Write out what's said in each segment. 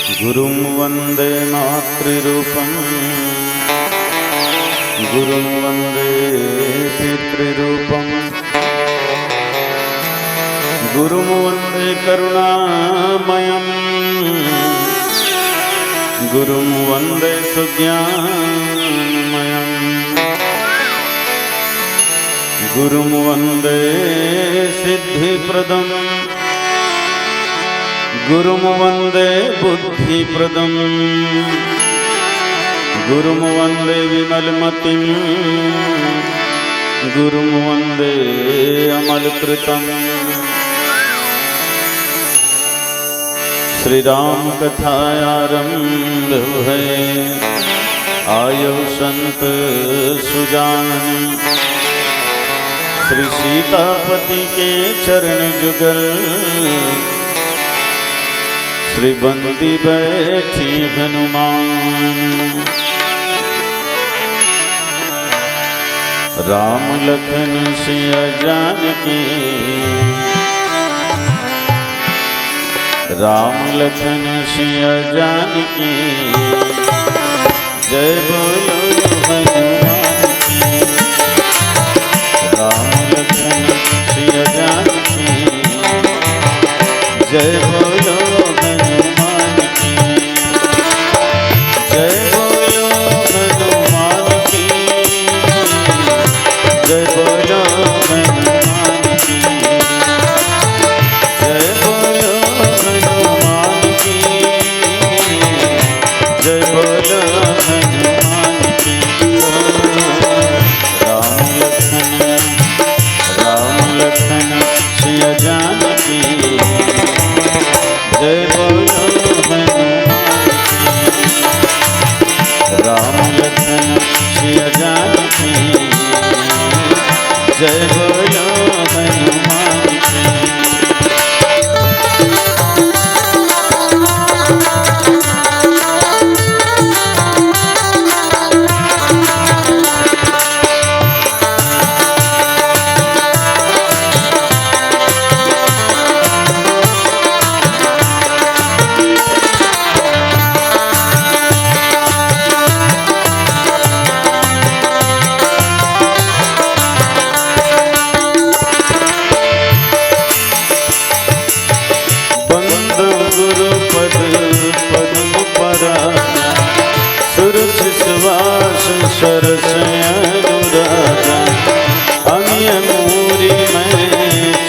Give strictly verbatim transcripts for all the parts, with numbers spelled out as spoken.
गुरुं वन्दे मातृरूपम्, गुरुं वन्दे पितृरूपम्, गुरुं वन्दे करुणामयम्, गुरुं वन्दे सुज्ञानमयम्, गुरुं वन्दे सिद्धिप्रदम्, गुरुं वन्दे बुद्धिप्रदम्, गुरुं वन्दे विमलमतिम्, गुरुं वन्दे अमलकृतम्। श्री राम कथा आरंभ भय, आयो संत सुजान। श्री सीतापति के चरण जुगल, श्री बंदी बैठी हनुमान। राम लखन सिया जानकी, राम लखन सिया जानकी, जय बोलो हनुमान की। राम लखन सिया जानकी, जय बोलो हनुमान की। जय बोलो हनुमान की। जय बोलो हनुमान की। जय बोलो हनुमान की। जय बोलो हनुमान की। राम लखन, राम लखन सिया जानकी। जय बोलो हनुमान की। राम लखन सिया जानकी। जय बोलो हनुमान की। बंद गुरु पद पद्म पराग, सुरसिस वास सरस अनुराग। अमिय मूरि मय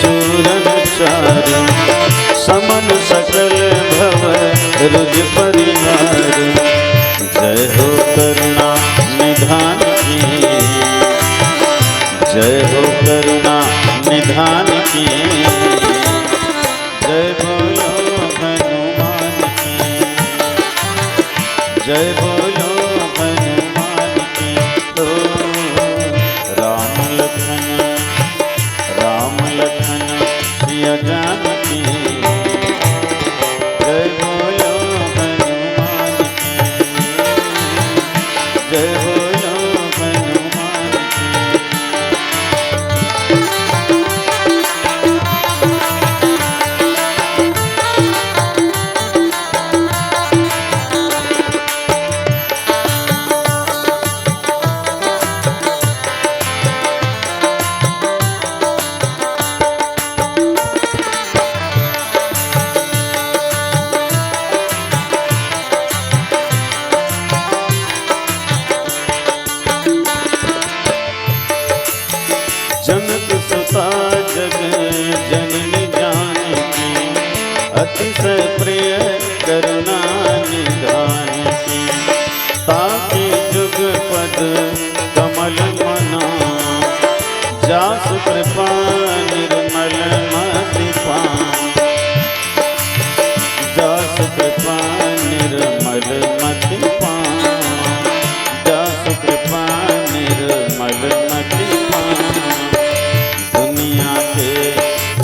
चूरन चारु, समन सकल भव रुज परिवार। जय हो करुणा निधान की, जय हो करुणा निधान की। जय बोलो हनुमान की, जय बोलो हनुमान की। ओ राम लखन, राम लखन सिया जानकी। जय बोलो हनुमान की, जय बोलो हनुमान की। जनक सुता जग जननी जानकी, अतिशय प्रिय करुणा निधान की। ताके जुग पद कमल मना, जासु कृपा निर्मल मति पां। जासु कृपा निर्मल मति पां, जासु कृपा निर्मल मति पां। दुनिया के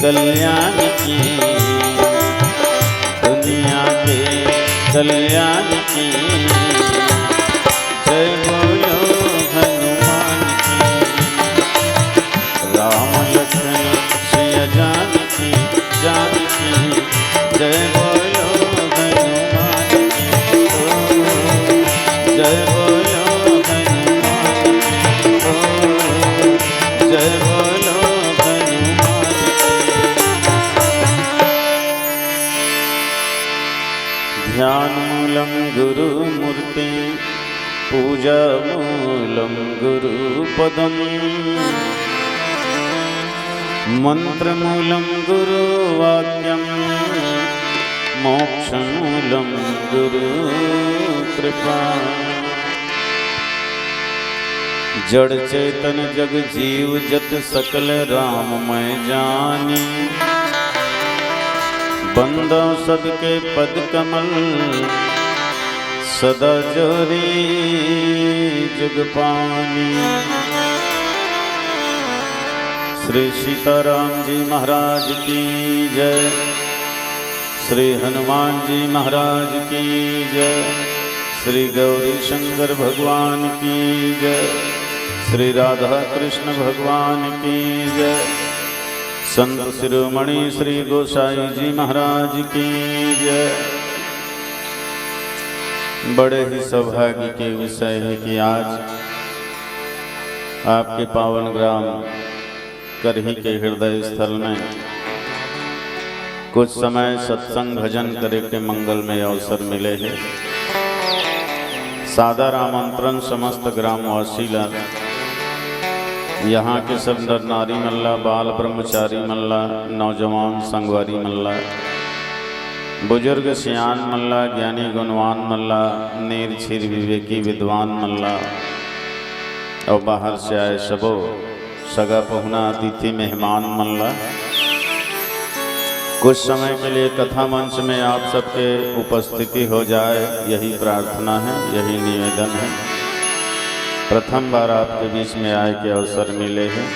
कल्याण की, दुनिया के कल्याण की। जय बोलो हनुमान की। राम लखन सिया जानकी, जानकी। जय बोलो हनुमान ज्ञानमूलं गुरुमूर्तिं पूजामूलं गुरुपदम्। मन्त्रमूलं गुरुवाक्यं मोक्षमूलं गुरुकृपा। जड़ चेतन जग जीव जत सकल राम मैं जानी। बंदो सबके पद कमल सदा जोरी जुग पानी। श्री सीताराम जी महाराज की जय। श्री हनुमान जी महाराज की जय। श्री गौरी शंकर भगवान की जय। श्री राधा कृष्ण भगवान की जय। संत शिरोमणि श्री गोसाई जी महाराज की जय। बड़े ही सौभाग्य के विषय है कि आज आपके पावन ग्राम करही के हृदय स्थल में कुछ समय सत्संग भजन करे के मंगलमय अवसर मिले हे। सादर आमंत्रण समस्त ग्रामवासी ला, यहाँ के सब नर नारी मन ला, बाल ब्रह्मचारी मन ला, नौजवान संगवारी मन ला, बुजुर्ग सियान मन ला, ज्ञानी गुणवान मन ला, नीर क्षीर विवेकी विद्वान मन ला, और बाहर से आए सबो सगा पहुना, अतिथि, मेहमान मन ला। कुछ समय के लिए कथा मंच में आप सबके उपस्थिति हो जाए, यही प्रार्थना है, यही निवेदन है। प्रथम बार आपके बीच में आए के अवसर मिले हैं,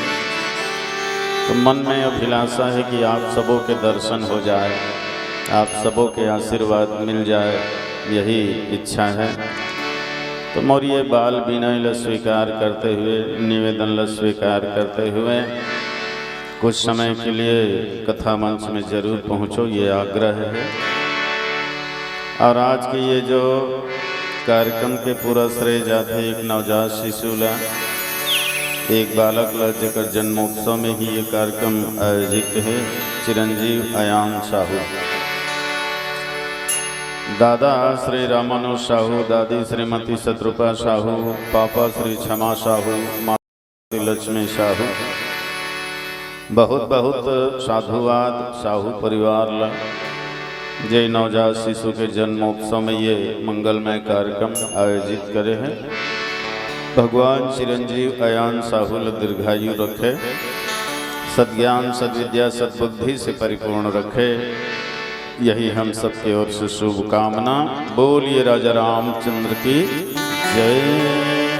तो मन में अभिलाषा है कि आप सबों के दर्शन हो जाए, आप सबों के आशीर्वाद मिल जाए, यही इच्छा है। तो मोर ये बाल विनय ल स्वीकार करते हुए, निवेदन ल स्वीकार करते हुए कुछ समय के लिए कथा मंच में जरूर पहुँचो, ये आग्रह है। और आज के ये जो कार्यक्रम के पूरा श्रेय जाथे एक नवजात शिशु ला, एक बालक ला, जेकर जन्मोत्सव में ही ये कार्यक्रम आयोजित है, चिरंजीव अयान साहू। दादा श्री रामानुज साहू, दादी श्रीमती शत्रुपा साहू, पापा श्री क्षमा साहू, माता लक्ष्मी साहू, बहुत बहुत साधुवाद साहू परिवार ला, जे नवजात शिशु के जन्मोत्सव में ये मंगलमय कार्यक्रम आयोजित करे हैं। भगवान चिरंजीव अयान साहू ला दीर्घायु रखे, सद्ज्ञान सद्विद्या सद्बुद्धि से परिपूर्ण रखे। यही हम सबके ओर से शुभकामना। बोलिए राजा रामचंद्र की जय।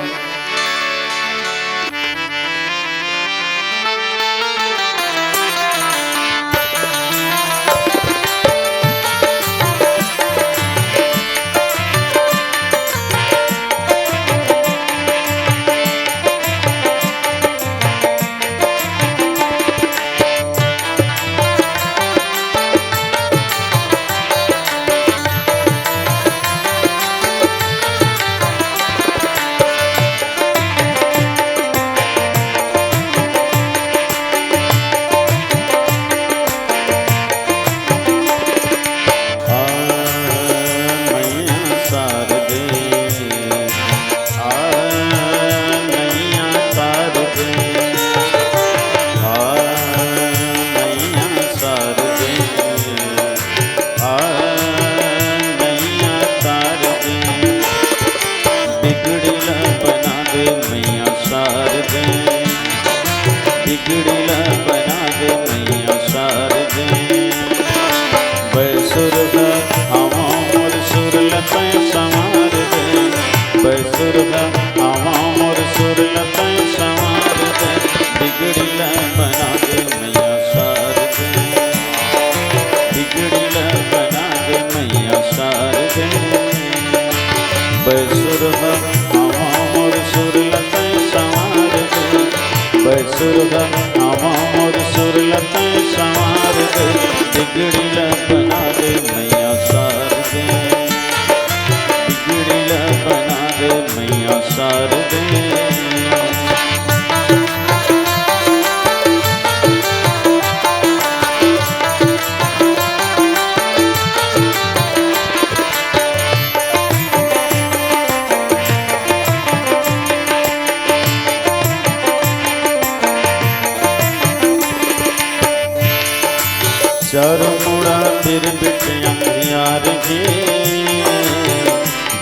चारों मुड़ा बिरबिट अंधियार हे,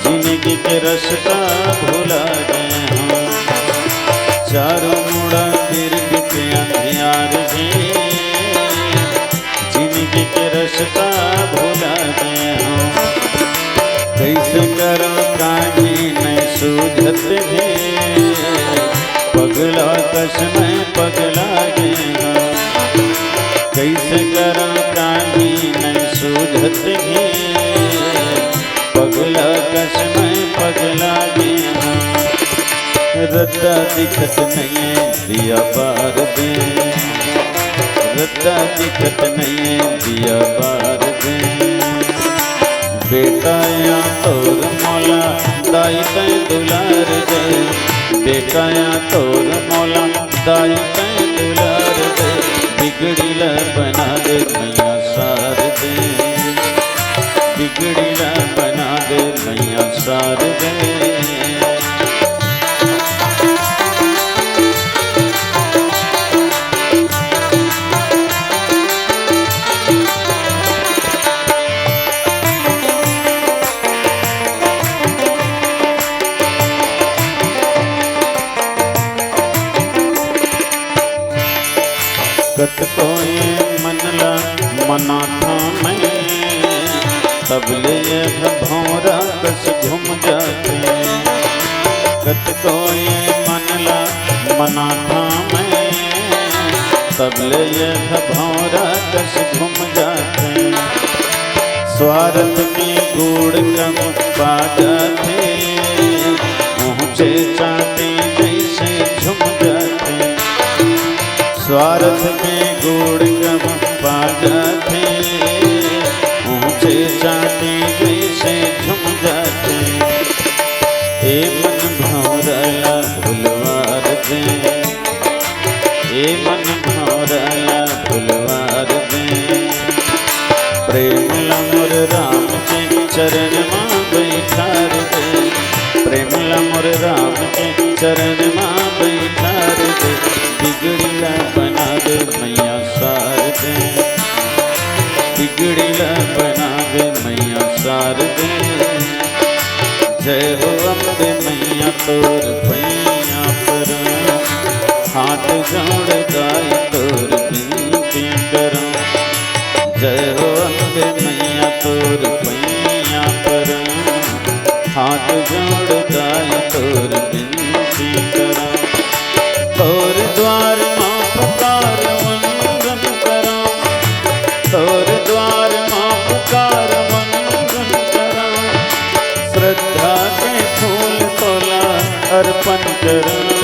जिनगी के रस्ता भुला गे हँव। चारों मुड़ा बिरबिट अंधियार हे, जिनगी के रस्ता भुला गे हँव। कइसे करँव काहे नइ सूझत हे, पगला कस मैं पगला गे हँव। कइसे करँव काहे नइ सूझत हे, पगला कस मैं पगला गे हँव। रद्दा दिखत नइये दिया बार दे, रद्दा दिखत नइये दिया बार दे। बेटा या तोर मोला दाई तैं दुलार दे, बेटा या तोर मोला दाई तैं दुलार दे। बिगड़ी ला बना दे मैया शारदे, बिगड़ी ला बना दे मैया शारदे। कतको ये मन ला मनाथँव मैं, तब ले ये भौंरा कस घूम जाथे। कतको ये मन ला मनाथँव मैं, तब ले ये भौंरा कस घूम जाथे। स्वार्थ में गुण कम पा जाथे, ऊँचे चाँटे जइसे झूम जाथे। स्वार्थ में गुण कम पा जाथे, ऊँचे चाँटे जइसे झूम जाथे। ए मन भौंरा ला भुलवार दे, ए मन भौंरा ला भुलवार दे। प्रेम ला मोर राम के चरण मा बइठार दे, प्रेम ला मोर राम के चरण मा बइठार दे। बिगड़ी ला बना दे मैया शारदे, बिगड़ी ला बना दे मैया शारदे। जय हो अम्बे मैया तोर पैया परँव, हाथ जोड़ दाई तोर बिनती करँव। जय हो अम्बे मैया तोर पैया परँव, हाथ जोड़ दाई तोर बिनती करँव। तोर द्वार मा पुकार वंदन करँव, तोर द्वार मा पुकार वंदन करँव। श्रद्धा के फूल तोला अर्पण करँव।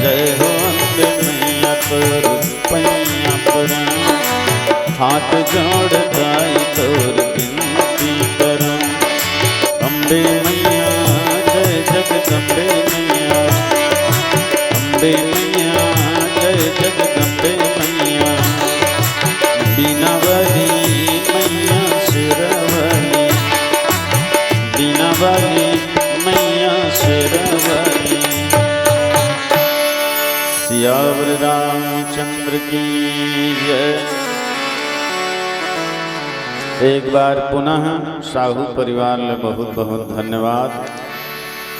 जय हो अम्बे मैया तोर पैया परँव, हाथ जोड़ दाई तोर बिनती करँव। अम्बे मैया जय जगदम्बे मैया, अम्बे मैया जय जगदम्बे मैया। बीना वाली मैया शेरा वाली, बीना वाली मैया शेरा वाली। सियावर रामचंद्र की जय। एक बार पुनः साहू परिवार ले बहुत बहुत धन्यवाद,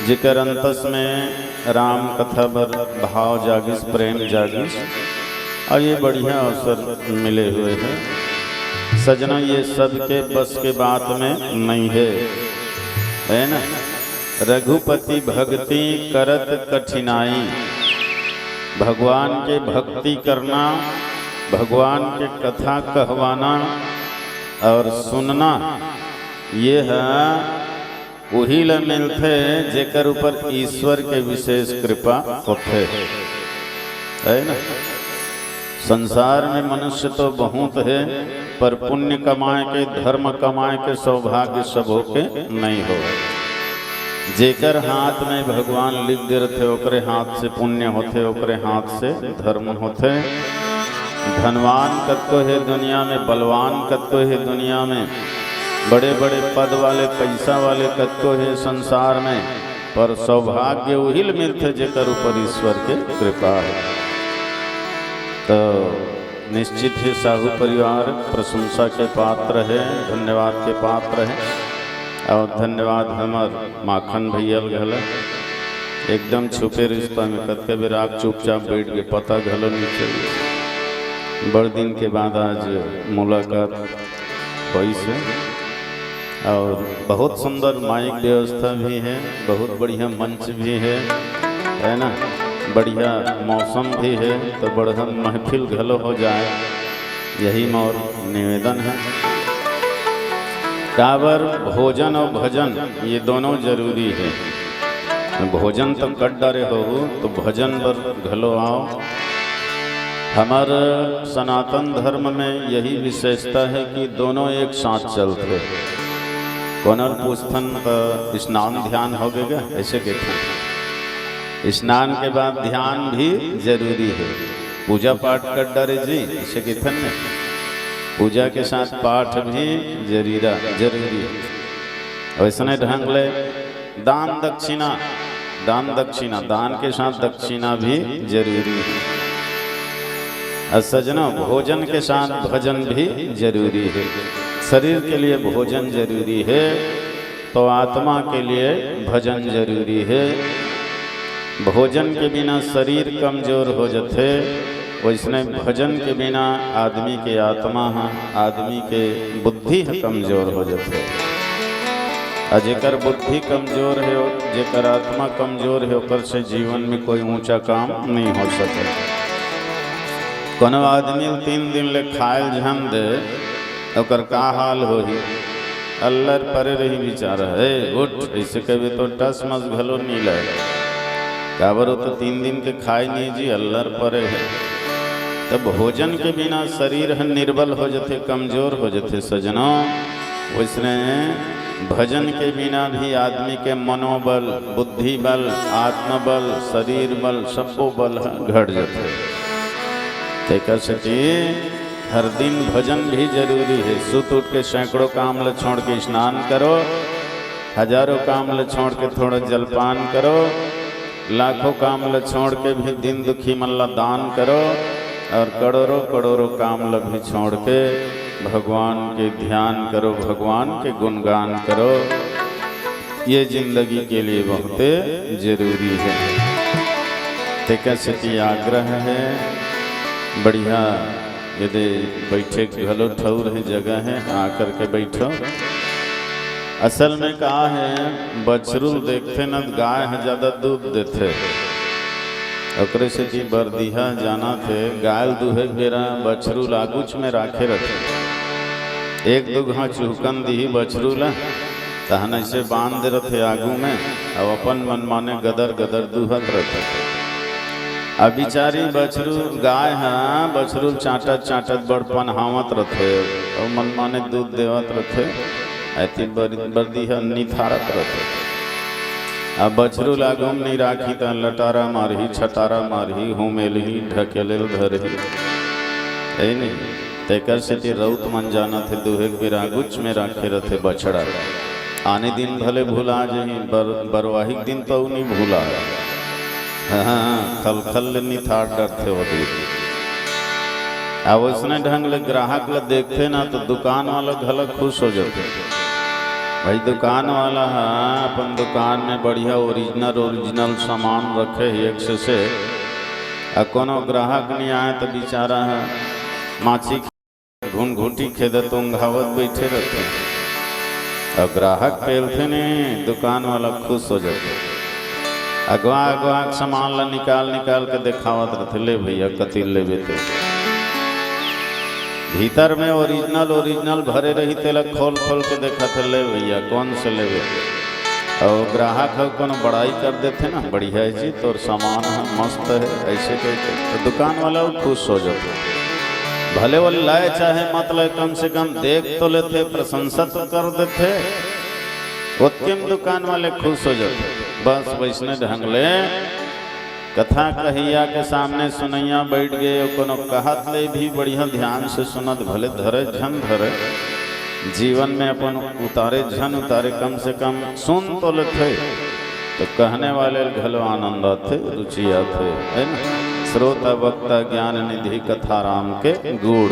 जेकर अंतस में राम कथा बर भाव जागिस, प्रेम जागिस, अउ ये बढ़िया अवसर मिले हुए हे। सजना, ये सबके बस के बात में नइ हे, हे ना? रघुपति भगति करत कठिनाई। भगवान के भक्ति करना, भगवान के कथा कहवाना अउ सुनना, ये ह उही ल मिलथे जेकर ऊपर ईश्वर के विशेष कृपा होथे, हे ना? संसार में मनुष्य तो बहुत हे, पर पुण्य कमाए के, धर्म कमाए के सौभाग्य सबो के नइ होवय। जेकर हाथ में भगवान लिख दे रथे, ओकरे हाथ से पुण्य होथे, ओकरे हाथ से धर्म होथे। धनवान कतको हे दुनिया में, बलवान कतको हे दुनिया में, बड़े-बड़े पद वाले, पइसा वाले कतको हे संसार में, पर सौभाग्य उही ल मिलथे, जेकर ऊपर ईश्वर के कृपा हे। तो निश्चित ही साहू परिवार प्रशंसा के पात्र है, धन्यवाद के पात्र है। और धन्यवाद हमर माखन भैया घला, एकदम छुपे रिश्ता में कतके बेर आप चुपचाप बैठ के पता घलो नहीं चलिस। बड़ दिन के बाद आज मुलाकात होइस हे और बहुत सुंदर माइक व्यवस्था भी है, बहुत बढ़िया मंच भी है, है ना, बढ़िया मौसम भी है, तो बढ़िया महफिल घलो हो जाए, यही मोर निवेदन है। काबर भोजन और भजन ये दोनों जरूरी है। भोजन तो कर डारे हो तो भजन बर घलो आओ। हमर सनातन धर्म में यही विशेषता है कि दोनों एक साथ चलते। कोनो ल पूछथन त स्नान ध्यान हो गएगा, ऐसे कहथन। स्नान के बाद ध्यान भी जरूरी है। पूजा पाठ कर डारे जी, ऐसे कहथन ने, पूजा के साथ पाठ भी जरूरा जरूरी है। वैसने ढंग ले दान दक्षिणा, दान दक्षिणा, दान के साथ दक्षिणा भी जरूरी है। और सजनों, भोजन के साथ भजन भी जरूरी है। शरीर के लिए भोजन जरूरी है, तो आत्मा के लिए भजन जरूरी है। भोजन के बिना शरीर कमजोर हो जाते, वैसने भजन के बिना आदमी के आत्मा ह, आदमी के बुद्धि ह कमजोर हो जाते। आ जेकर बुद्धि कमजोर है, जेकर आत्मा कमजोर है, ओकर से जीवन में कोई ऊंचा काम नहीं हो सके। कोनो आदमी ल तीन दिन ले खायल झन दे, ओकर का हाल होही? अल्लर परे रही बेचारा, "ए, उठ," ऐसे कहबे तो टस मस घलो नी लय। काबर, वो तो तीन दिन के खाय नहीं जी, अल्लर परे है। तब भोजन के बिना शरीर ह निर्बल हो जथे, कमजोर हो जथे सजनों। वैसने भजन के बिना भी आदमी के मनोबल, बुद्धि बल, आत्मबल, शरीर बल, सब्बो बल ह घट जथे। तेकर सेती हर दिन भजन भी जरूरी है। सुत उठ के सैकड़ों काम ल छोड़ के स्नान करो, हजारों काम ल छोड़ के थोड़ा जलपान करो, लाखों काम ल छोड़ के भी दीन दुखी मन ल दान करो, और करोड़ों करोड़ों काम ल भी छोड़ के भगवान के ध्यान करो, भगवान के गुणगान करो। ये जिंदगी के लिए बहुत जरूरी है। तेकर सेती आग्रह है, बढ़िया यदि बैठे के घलो ठौर है, जगह है, आकर के बैठो। असल में का है, बछरू ल देखथे न, गाय ह ज्यादा दूध देथे, ओकरे सेती बरदीहा जाना थे। गाय ल दूहे के बेरा बछरू ल आगूच में राखे रथे। एक दू घाव चुहकन दिही बछरू ल, तहन ऐसे बांध दे रथे आगू में, अउ अपन मनमाने गदर गदर दूहत रथे। अब बिचारी बछरू, गाय ह बछरू ल चांटत चांटत बड़ पनहावत रथे, अउ मनमाने दूध देवत रथे। ऐती बर-, बरदीहा निथारत रथे। अब बछरू ल आगू म नी राखी त लटारा मारही, छटारा मारही, हुमेलही, ढकेले ल धरही। है नहीं? तेकर सेती रउत मन जानत हे, दूहे के बेरा आगूच में राखे रथे बछड़ा। आने दिन भले भुला जही, बर-, बरवाही के दिन तो नी भुला। हाँ, खलखल ले निथार डरथे वो दिन। अब वैसने ढंग ले ग्राहक ल देखथे ना, तो दुकान वाला घला खुश हो जाथे। भाई, दुकान वाला ह अपन दुकान में बढ़िया original, original सामान रखे हे एक से, से। आ कोनो ग्राहक नहीं आए तो बेचारा ह माछी घुनघुटी खेदत उंघावत बैठे रथे। अउ ग्राहक पेलथे ने, दुकान वाला खुश हो जाथे। अगवा अगवा के सामान ला निकाल निकाल के देखावत रथे, "ले भैया, कति लेबे ते।" भीतर में original, original भरे रही, तेला खोल खोल के देखत हे, "ले भैया, कौन से लेबे?" अउ ग्राहक ह कोनो बड़ाई कर देथे ना, "बढ़िया है जी, तोर सामान ह मस्त है," ऐसे कह के, तो दुकान वाला वो खुश हो जाथे। भले वो लाए चाहे मत लाए, कम से कम देख तो लेथे, प्रशंसा तो कर देथे, ओतके म दुकान वाले खुश हो जाथे। बस वैसने ढंग ले कथा कहिया के सामने सुनैया बैठ गए, कोनो कहत ले भी बढ़िया ध्यान से सुनत, भले धरे झन धरे, जीवन में अपन उतारे झन उतारे, कम से कम सुन तो लेथे, तो कहने वाले ल घलो आनंद आथे, रुचि आथे, है ना? श्रोता वक्ता ज्ञान निधि कथा राम के गुण।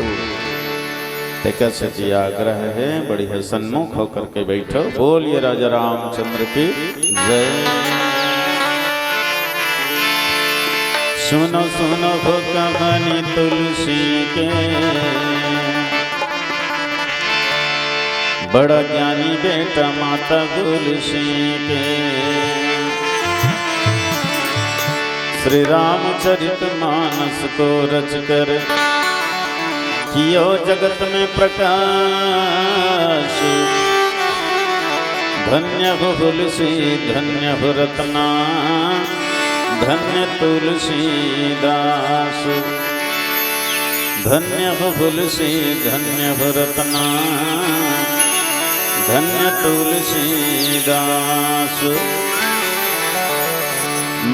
तेकर सेती आग्रह हे, बढ़िया सन्मुख होकर के बैठो। बोलिए राजा रामचंद्र की जय। सुनो सुनो हो कहानी तुलसी के, बड़ा ज्ञानी बेटा माता तुलसी के। श्री रामचरित मानस को रच कर कियो जगत में प्रकाश। धन्य हो तुलसी, धन्य हो रतना, धन्य तुलसीदास। धन्य हो तुलसी, धन्य हो रतना, धन्य तुलसीदास।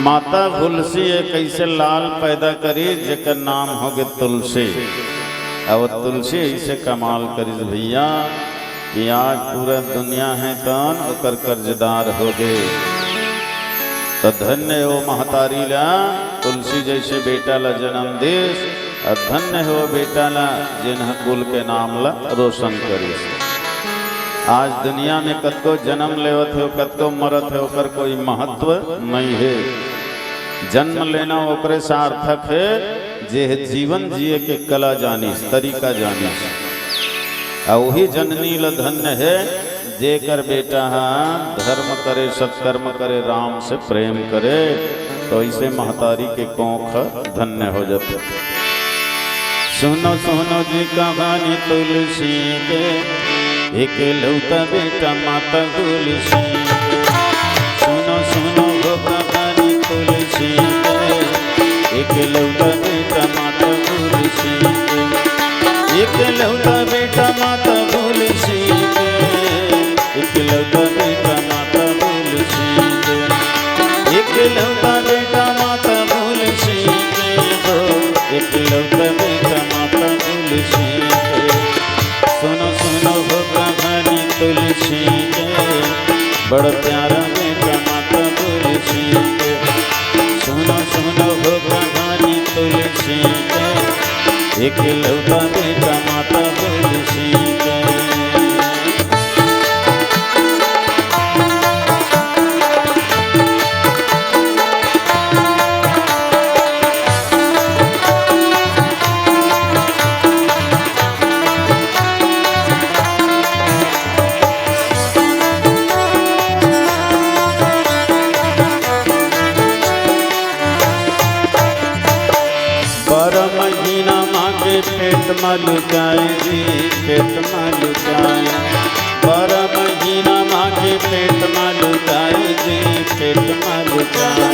माता तुलसी एक ऐसे लाल पैदा करी जेकर नाम होगे तुलसी। अउ तुलसी ऐसे कमाल करिस भैया कि आज पूरा दुनिया हे तन ओकर कर्जदार होगे। त धन्य हो महतारी ला, तुलसी जैसे बेटा ला जन्म देस, अउ धन्य हो बेटा ला जेन ह कुल के नाम ला रोशन करिस। आज दुनिया में कतको जन्म लेवत हे, कतको मरत हे, ओकर कोई महत्व नइ हे। जन्म लेना ओकरे सार्थक हे, जे ह जीवन जिए के कला जानिस, तरीका जानिस। अउ वही जननी ल धन्य हे, जेकर बेटा ह धर्म करे, सत्कर्म करे, राम से प्रेम करे, तो ऐसे महतारी के कोख ह धन्य हो जाथे। सुनो सुनो जी कहानी तुलसी के, एकलौता बेटा माता तुलसी के। सुनो सुनो हो कहानी तुलसी के, एकलौता बेटा माता तुलसी के। एकलौता बेटा माता तुलसी के, एकलौता बेटा माता तुलसी के। एकलौता बेटा माता तुलसी के हो, एकलौता बेटा माता तुलसी के। सुनो सुनो हो कहानी तुलसी के, बड़ प्यारा बेटा माता तुलसी के। सुनो सुनो हो कहानी तुलसी के, एकलौता बेटा माता तुलसी के। बारह महीना माँ के पेट मा लुकाए जी, पेट मा लुकाए। बारह महीना माँ के पेट मा लुकाए जी, पेट मा लुकाए।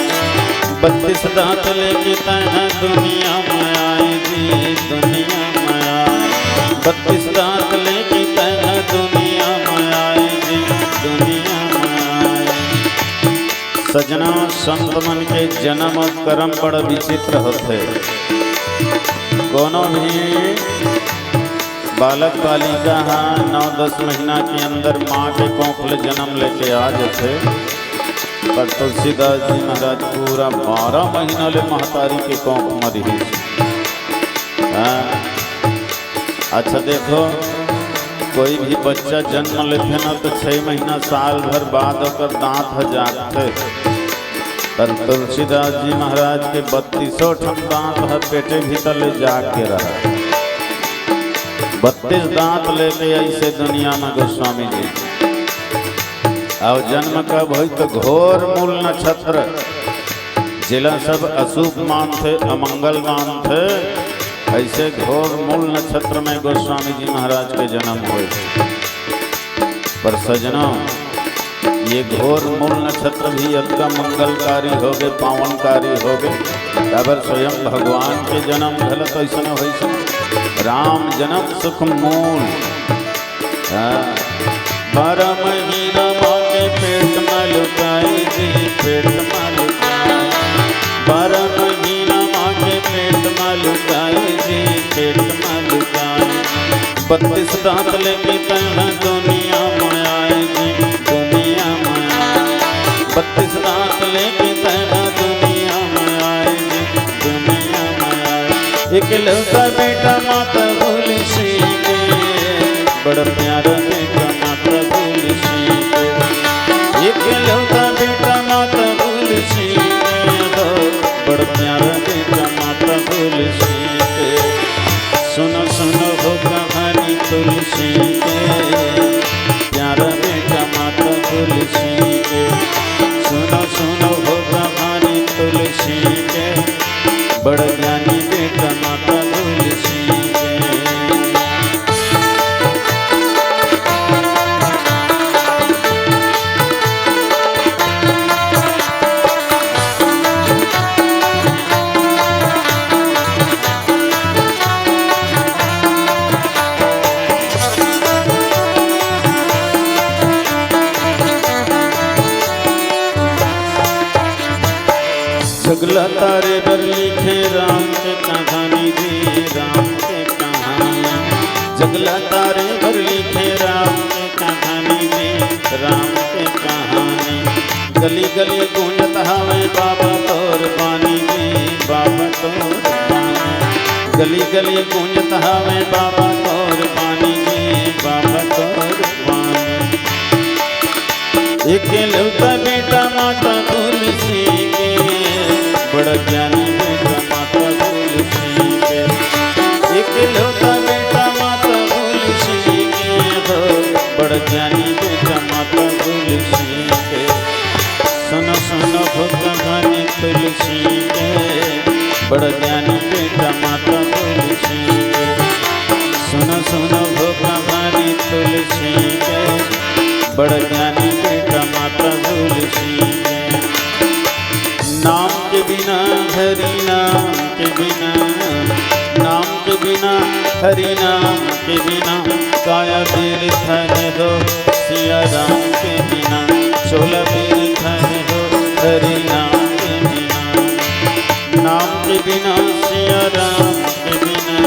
बत्तीस दांत लेके तैं दुनिया में आए जी, दुनिया में आए। बत्तीस दांत लेके तैं दुनिया में आए जी, दुनिया में आए। सजना, संत मन के जन्म अउ करम बड़ विचित्र होथे। कोनो भी बालक बालिका ह नौ दस महीना के अंदर माँ के कोख ले जन्म लेके आ जथे, पर तुलसीदास जी महाराज पूरा बारह महीना ले महतारी के कोख म रिहिस। हाँ। अच्छा देखो, कोई भी बच्चा जन्म लेथे ना, तो छह महीना, साल भर बाद ओकर दांत ह जागथे। पर तुलसीदास जी महाराज के बत्तीसों ठन दांत ह पेटे भीतर ले जाग के रहा। बत्तीस दांत लेके ऐसे दुनिया में गोस्वामी जी। अउ जन्म कब होई? तो घोर मूल नक्षत्र, जेला सब अशुभ मानथे, अमंगल मानथे, ऐसे घोर मूल नक्षत्र में गोस्वामी जी महाराज के जन्म होय। पर सजनो, ये घोर मूल नक्षत्र भी अतका मंगलकारी होगे, पावनकारी होगे, काबर स्वयं भगवान के जन्म घलो तो ऐसने होइस। राम जन्म सुख मूल। हाँ। बारह महीना माँ के पेट मा लुकाए जी, पेट मा लुकाए। बारह महीना माँ के पेट मा लुकाए जी, पेट मा लुकाए। बत्तीस दांत लेके तैं दुनिया में आए जी, दुनिया में आए। बत्तीस दांत लेके तैं दुनिया में आए जी, दुनिया एकलौता बेटा माता तुलसी के, बड़ प्यारा बेटा माता तुलसी के। एकलौता बेटा माता तुलसी के हो, बड़ प्यारा बेटा माता तुलसी के। सुनो सुनो हो कहानी तुलसी के, प्यारा बेटा माता तुलसी के। सुनो सुनो हो कहानी तुलसी के, बड़ ज्ञानी बेटा माता तुलसी के। जगला तारे बर लिखे राम के कहानी जी, राम के कहानी। जगला तारे बर लिखे राम के कहानी जी, राम के कहानी। गली गली गूंजत हवे बाबा तोर बानी जी, बाबा तोर बानी। गली गली गूंजत हवे बाबा तोर बानी जी, बाबा तोर बानी। एकलौता बेटा माता तुलसी के, बड़ ज्ञानी बेटा माता तुलसी के। एकलौता बेटा माता तुलसी के हो, बड़ ज्ञानी बेटा माता तुलसी के। सुनो सुनो हो कहानी तुलसी के, बड़ ज्ञानी बेटा माता तुलसी के। सुनो सुनो हो कहानी तुलसी के, बड़ ज्ञानी बेटा माता तुलसी के। नाम के बिना, हरि नाम के बिना, नाम के बिना, हरि नाम के बिना, काया बिरथा है हो सिया राम के बिना, चोला बिरथा है हो हरि नाम के बिना। नाम के बिना सिया राम के बिना,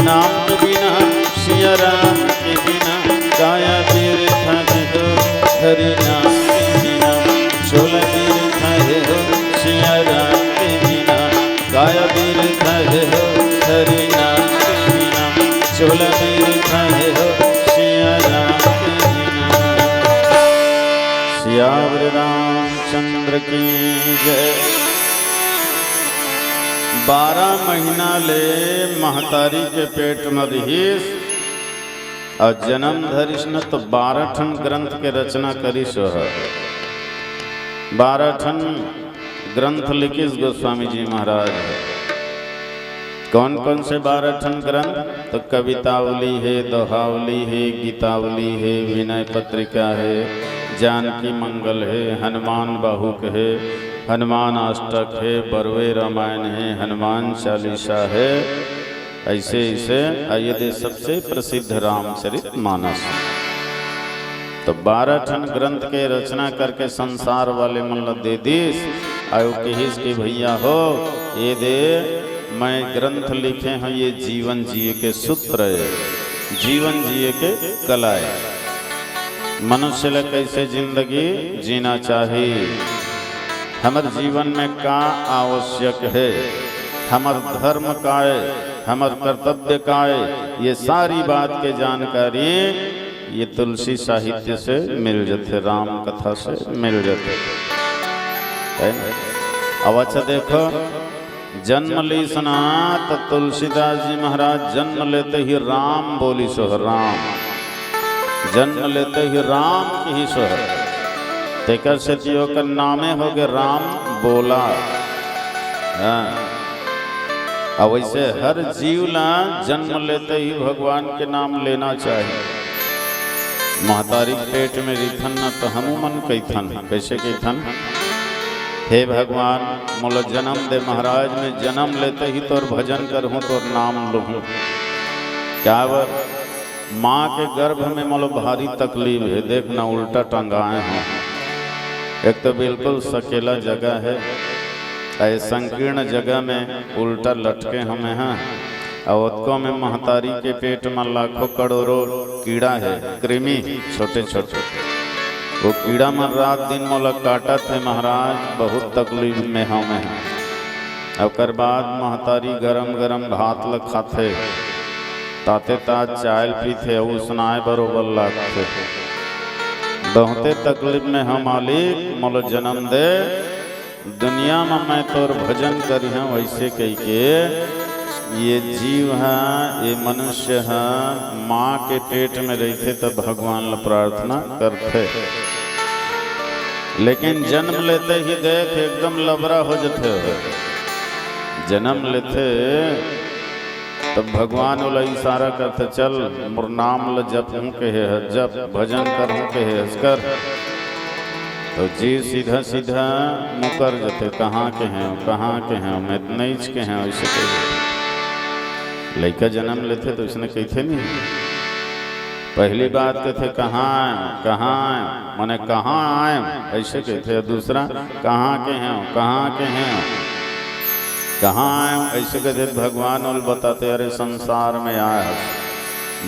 नाम के बिना सिया राम के बिना, काया बिरथा है हो हरि नाम के बिना, चोला बिरथा है हो सिया राम के बिना, काया बिरथा है हो हरि नाम के बिना, चोला बिरथा है हो सिया राम के बिना। सियावर रामचंद्र की जय। बारह महीना ले महतारी के पेट म रिहिस अउ जन्म धरिस न, तो बारह ठन ग्रंथ के रचना करिस ओह। बारह ठन ग्रंथ लिखिस गोस्वामी जी महाराज। कौन कौन से बारह ठन ग्रंथ? तो कवितावली हे, दोहावली हे, गीतावली हे, विनय पत्रिका हे, जानकी मंगल हे, हनुमान बाहुक हे, हनुमान अष्टक हे, बरवे रामायण हे, हनुमान चालीसा हे। ऐसे ऐसे, अउ ये दे सबसे प्रसिद्ध रामचरित मानस। तो बारह ठन ग्रंथ के रचना करके संसार वाले मन ल दे दिस। अउ किहिस कि भैया हो, ये दे, मैं ग्रंथ लिखे हंव, ये जीवन जिए के सूत्र हे, जीवन जिए के कला हे। मनुष्य ल कैसे जिंदगी जीना चाही, हमर जीवन में का आवश्यक हे, हमर धर्म का हे, हमर कर्तव्य का हे, ये सारी बात के जानकारी ये तुलसी साहित्य से मिल जथे, राम कथा से मिल जथे, है ना? अब अच्छा देखो, जन्म लीस ना, त तुलसीदास जी महाराज जन्म लेते ही राम बोलिस हो, राम। जन्म लेते ही राम किहिस हो। तेकर सेती ओकर नामे होगे राम बोला। हाँ। अउ वैसे हर जीव ला जन्म लेते ही भगवान के नाम लेना चाहिए। महतारी के पेट में रिथन न, तो हमू मन कहिथन। कैसे कहिथन? हे भगवान, मोला जन्म दे महाराज, मैं जन्म लेते ही तोर भजन करहूँ, तोर नाम लूहूँ। काबर? माँ के गर्भ में मोला भारी तकलीफ हे, देख ना उल्टा टंगाए हंव। एक तो बिल्कुल सकेला जगह हे, अउ ए संकीर्ण जगह में उल्टा लटके हमें हैं। अउ ओतको में महतारी के पेट में लाखों करोड़ों कीड़ा हे, कृमि छोटे छोटे। वो कीड़ा मन रात दिन मोला काटत हे महाराज, बहुत तकलीफ में हमें हैं। ओकर बाद महतारी गरम गरम भात ल खाथे, ताते तात चाय ल पीथे, अउ उसनाए बरोबर लागथे। बहुते तकलीफ में हंव मालिक, मोला जन्म दे, दुनिया म मैं तोर भजन करिहंव, अइसे कहिके ये जीव ह, ये मनुष्य ह माँ के पेट में रहिथे, त भगवान ल प्रार्थना करथे। लेकिन जन्म लेते ही देख, एकदम लबरा हो जथे। जन्म लेथे तब भगवान ओला इशारा करथे, "चल, मोर नाम ल जपहूं कहे हस, जप, भजन करहूं कहे हस, कर।" तो जीव सीधा सीधा मुकर जथे, "कहाँ के हंव, कहाँ के हंव, मैं तो नइच के हंव," अइसे कहिथे। लइका जन्म लेथे तो अइसने कहिथे नहीं। पहली बात कहिथे, "कहाँ आय, कहाँ आय?" माने, "कहाँ आय?" अइसे कहिथे। दूसरा, "कहाँ के हंव, कहाँ के हंव, कहाँ आय?" अइसे कहिथे। भगवान ओला बताथे, "अरे, संसार में आय हस,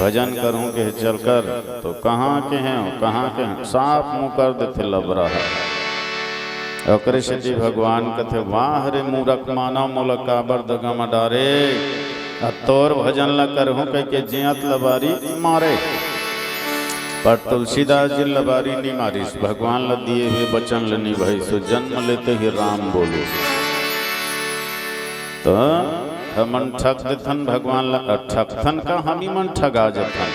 भजन करहूं कहे चल कर।" तो "कहाँ के हंव, कहाँ के हंव?" साफ मुकर देथे लबरा ह। ओकरे सेती भगवान कथे, "वाह रे मूरख मानव, मोला काबर दगा म डारे? अ तोर भजन ल करहूं कहिके जियत लबारी मारे।" पर तुलसीदास जी लबारी नी मारिस, भगवान ल दिए हुए वचन ल निभाइस, जन्म लेते ही राम बोलिस। तो हमन ठग देथन भगवान ल, अ ठगथन का, हमी मन ठगा जथन।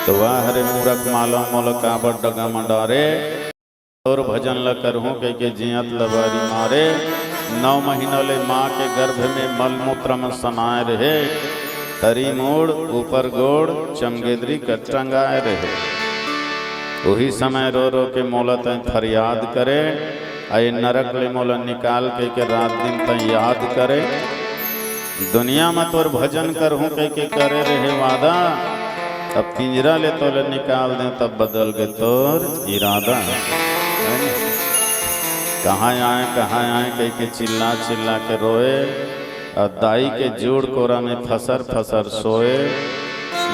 तो "वाह रे मूरख मानव, मोला काबर दगा म डारे, तोर भजन ल करहूं कहिके जियत लबारी मारे।" नौ महीना ले माँ के गर्भ में मलमूत्र म समाए रहे, तरी मूड़, ऊपर गोड़, चमगेदरी कर टंगाए रहे। उही समय रो रो के मोला तैं फरियाद करे, "अ ये नरक ले मोला निकाल," कहिके रात दिन तैं याद करे। दुनिया म तोर भजन करहूं कहिके करे रहे वादा, अब पिंजरा ले तोला निकाल देंव, तब बदल गे तोर इरादा। है ना? "कहाँ आय, कहाँ आय?" कहिके चिल्ला चिल्ला के रोए, अउ दाई के जूड़ कोरा में फसर फसर सोए।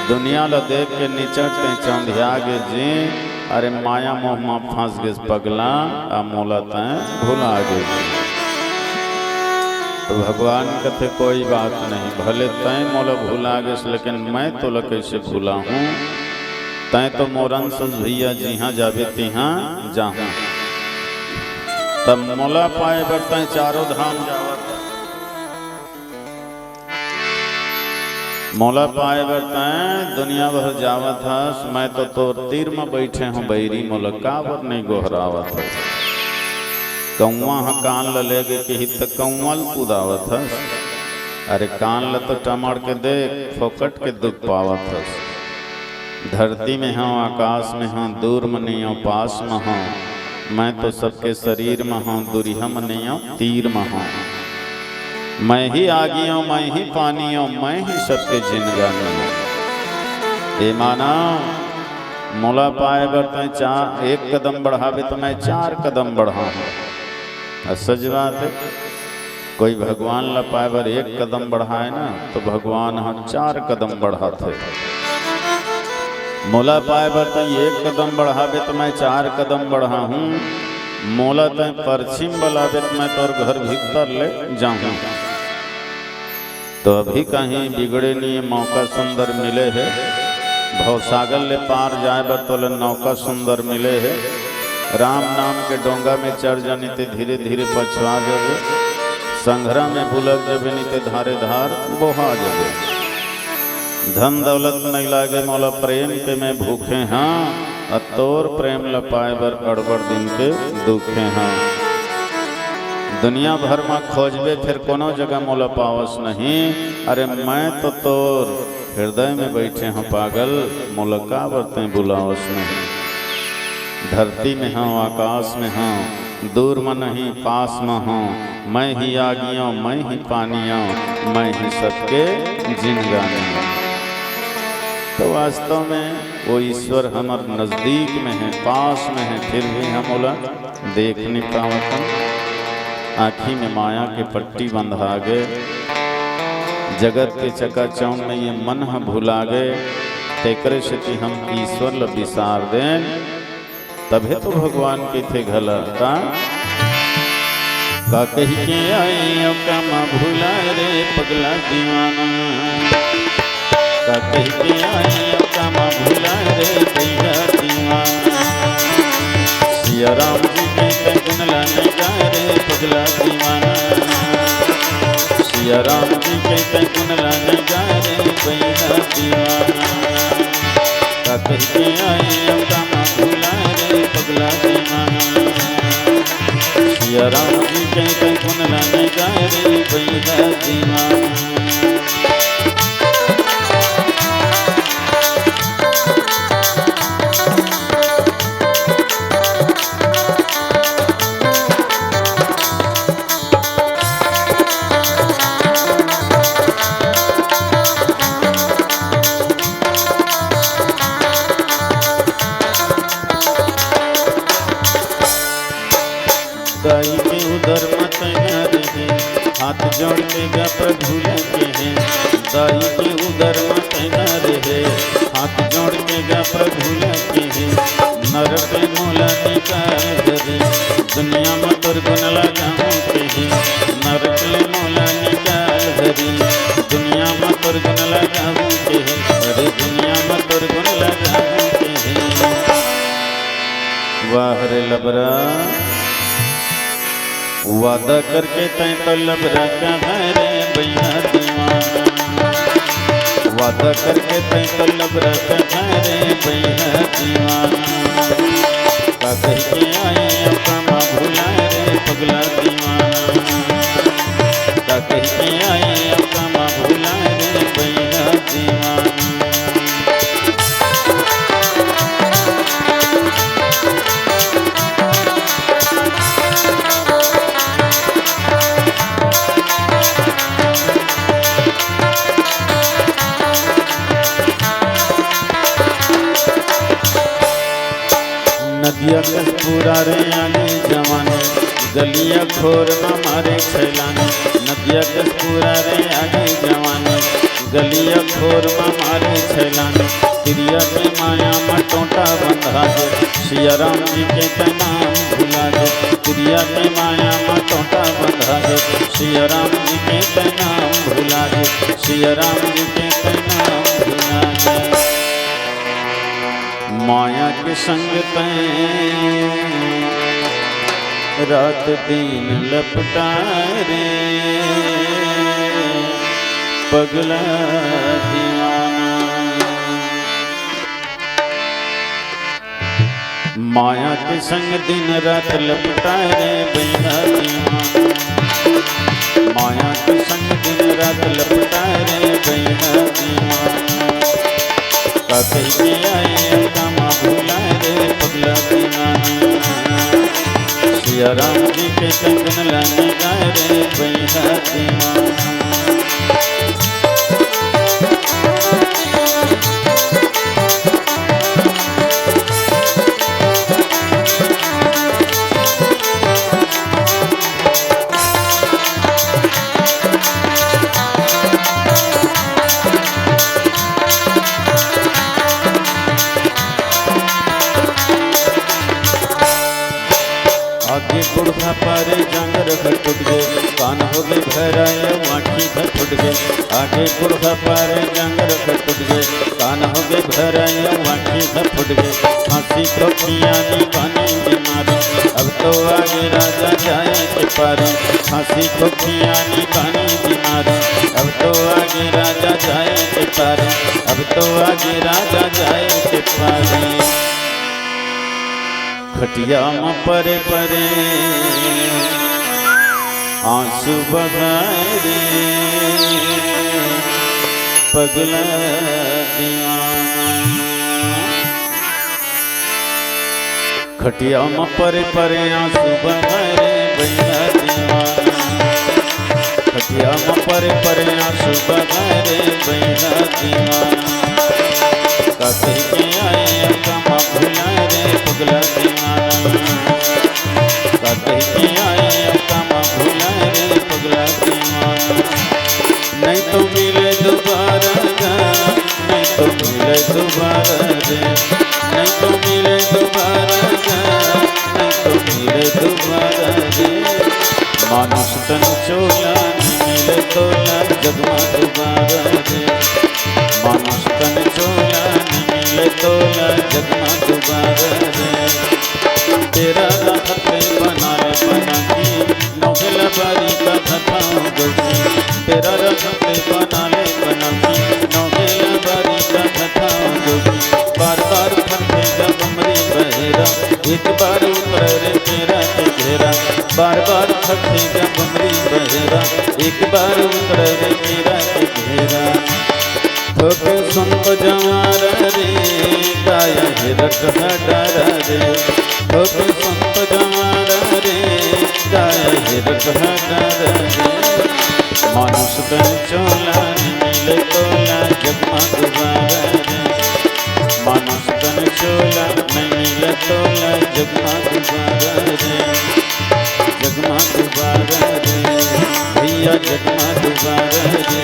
दुनिया ल देख के निचट तैं चौंधिया गे जी, अरे माया मोह म फंस गेस पगला, अ मोला तैं भुला गे जी। तो भगवान कथे, "कोई बात नहीं, भले तैं मोला भुला गेस, लेकिन मैं तोला कइसे भुलाहूं? तैं तो मोर अंश अस भइया, जिहां जाबे तिहां जाहूं।" तब मोला पाए बर तैं चारों धाम जावत मोला पाए बर तैं दुनिया भर जावत हस, मैं तो तोर तीर म बइठे हंव बइरी, मोला काबर नइ गोहरावत हस? कौवा ह कान ल लेगे किही त कौवा ल कुदावत हस। अरे कान ल तो टमड़ के देख, फोकट के दुख पावत हस। धरती में हंव, आकाश में हंव, दूर म नइ हंव, पास म हंव। मैं तो सबके शरीर म हंव, दुरिहा म नइ हंव, तीर म हंव। मैं ही आगी अंव, मैं ही पानी अंव, मैं ही सबके जिनगानी अंव। ए मानव, मोला पाए बर तैं चार, एक कदम बढ़ाबे त मैं चार कदम बढ़ाहूं। अ सच बात हे, कोई भगवान ला पाए बर एक कदम बढ़ाए ना, तो भगवान ह चार कदम बढ़ाथे। मोला पाए बर तैं एक कदम बढ़ाबे, तो मैं चार कदम बढ़ाहूं। मोला तैं परछिम बलाबे, तो मैं तोर घर भीतर ले जाहूं। तो अभी कहीं बिगड़े नहीं, मौका सुंदर मिले हे। भवसागर ले पार जाए बर तोला नौका सुंदर मिले हे। राम नाम के डोंगा में चढ़ जानी ते धीरे धीरे पछवा जाबे। संघरा में बुलक जाबे, नहीं ते धारे धार बोहा जाबे। धन दौलत नहीं लागे मोला, प्रेम के मैं भूखे हां। अ तोर प्रेम ल पाए बर अड़बड़ दिन के दुखे हां। दुनिया भर म खोजबे, फेर कोनो जगह मोला पावस नहीं। अरे मैं तो तोर हृदय में बइठे हंव पागल, मोला काबर तैं बुलावस नहीं। धरती में हंव, आकाश में हंव, दूर म नहीं, पास म हंव, मैं ही आगी अंव, मैं ही पानी अंव, मैं ही सबके जिनगानी अंव। तो वास्तव में वो ईश्वर हमर नजदीक में हे, पास में हे, फिर भी हम ओला देख नहीं पावत हन। आँखी में माया के पट्टी बंधा गे, जगत के चकाचौंध में ये मन ह भुला गे, तेकरे सेती हम ईश्वर ल बिसार देन। तभे तो भगवान कहिथे घला का, का कहिके आए अउ का मा भुलाए रे पगला दीवाना। का कहिके आए अउ का मा भुलाए रे भैया दीवाना। सिया राम जी के तैं गुन ला नइ गाए रे पगला दीवाना। सिया राम जी के तैं गुन ला नइ गाए रे भैया दीवाना। का कहिके आए अउ का मा भुलाए रे पगला दीवाना। सिया राम जी के तैं गुन ला नइ गाए रे भैया दीवाना। दाई के उदर म तैं न रहे, हाथ जोड़ के गा प्रभु ला कहे। दाई के उदर म तैं न रहे, हाथ जोड़ के गा प्रभु ला कहे। नरक ले मोला निकाल हरी, दुनिया म तोर गुन ला गाहूं कहे। नरक ले मोला निकाल हरी, दुनिया म तोर गुन ला गाहूं कहे। अरे दुनिया म तोर गुन ला गाहूं कहे। वाह रे लबरा, वादा करके तैं तो लबरा कहे रे भैया दीवाना। वादा करके तैं तो लबरा कहे रे भैया दीवाना। का कहिके आए अउ का मा भुलाए रे पगला दीवाना। का कहिके आए अउ का मा भुलाए रे भैया दीवाना। नदिया कस पूरा रे आगे जवानी, गलिया खोर म मारे छैलानी। नदिया कस पूरा रे आगे जवानी, गलिया खोर म मारे छैलानी। तिरिया के माया म टोंटा बंधा गे, सिया राम जी के तैं नाम भुला गे। तिरिया के माया म टोंटा बंधा गे, सिया राम जी के तैं नाम भुला गे। सिया राम जी के तैं नाम भुला गे। माया के संग तैं रात दिन लपटाए रे पगला दीवाना। माया के संग दिन रात लपटाए रे भैया दीवाना। माया के संग दिन रात लपटाए रे भैया दीवाना। का कहिके आए अउ का मा भुलाए रे पगला दीवाना। सिया राम जी के तैं गुन ला नइ गाए रे भैया दीवाना। आगे पुरखा पारे जांगर ह टूट गे, कान होगे भैरा अउ आँखी ह फूट गे। आगे पुरखा पारे जांगर ह टूट गे, कान होगे भैरा अउ आँखी ह फूट गे। खांसी खोखियानी पानी बीमारी, अब तो आगे राजा जाए के पारी। खांसी खोखियानी पानी बीमारी, अब तो आगे राजा जाए के पारी। अब तो आगे राजा जाए के पारी। खटिया म परे परे आंसू बहाए रे पगला दीवाना। खटिया म परे परे आंसू बहाए रे भैया दीवाना। खटिया म परे परे आंसू बहाए रे भैया दीवाना। का कहिके आए अउ का मा भुलाए रे पगला दीवाना। का कहिके आए अउ का मा भुलाए रे पगला दीवाना। नहीं तो मिले दोबारा गा, नहीं तो मिले दोबारा रे। नहीं तो मिले दोबारा गा, नहीं तो मिले दोबारा रे। मानुष तन चोला, नइ मिले तोला जग मा दुबारा रे। मानुष तन चोला, नइ मिले तोला जग मा दुबारा रे। बेरा राखत ले बना ले बनाकी, नोहे ला बारी का धथाओ जोगी। बेरा राखत ले बना ले बनाकी, नोहे ला बारी का धथाओ जोगी। बार बार फरथे गा बमरी बहेरा, एक बार उतरे रे केरा के घेरा। बार बार फरथे गा बमरी बहेरा, एक बार उतरे रे केरा के घेरा। थोक संत जवार रे, काया हे रट हटारा रे। थोक संत जवार रे, काया हे रट हटारा रे। मानुष तन चोला, नइ मिले तोला जग मा दुबारा रे। मानुष तन चोला, नइ मिले तोला जग मा दुबारा रे। जग मा दुबारा रे, भैया जग मा दुबारा रे,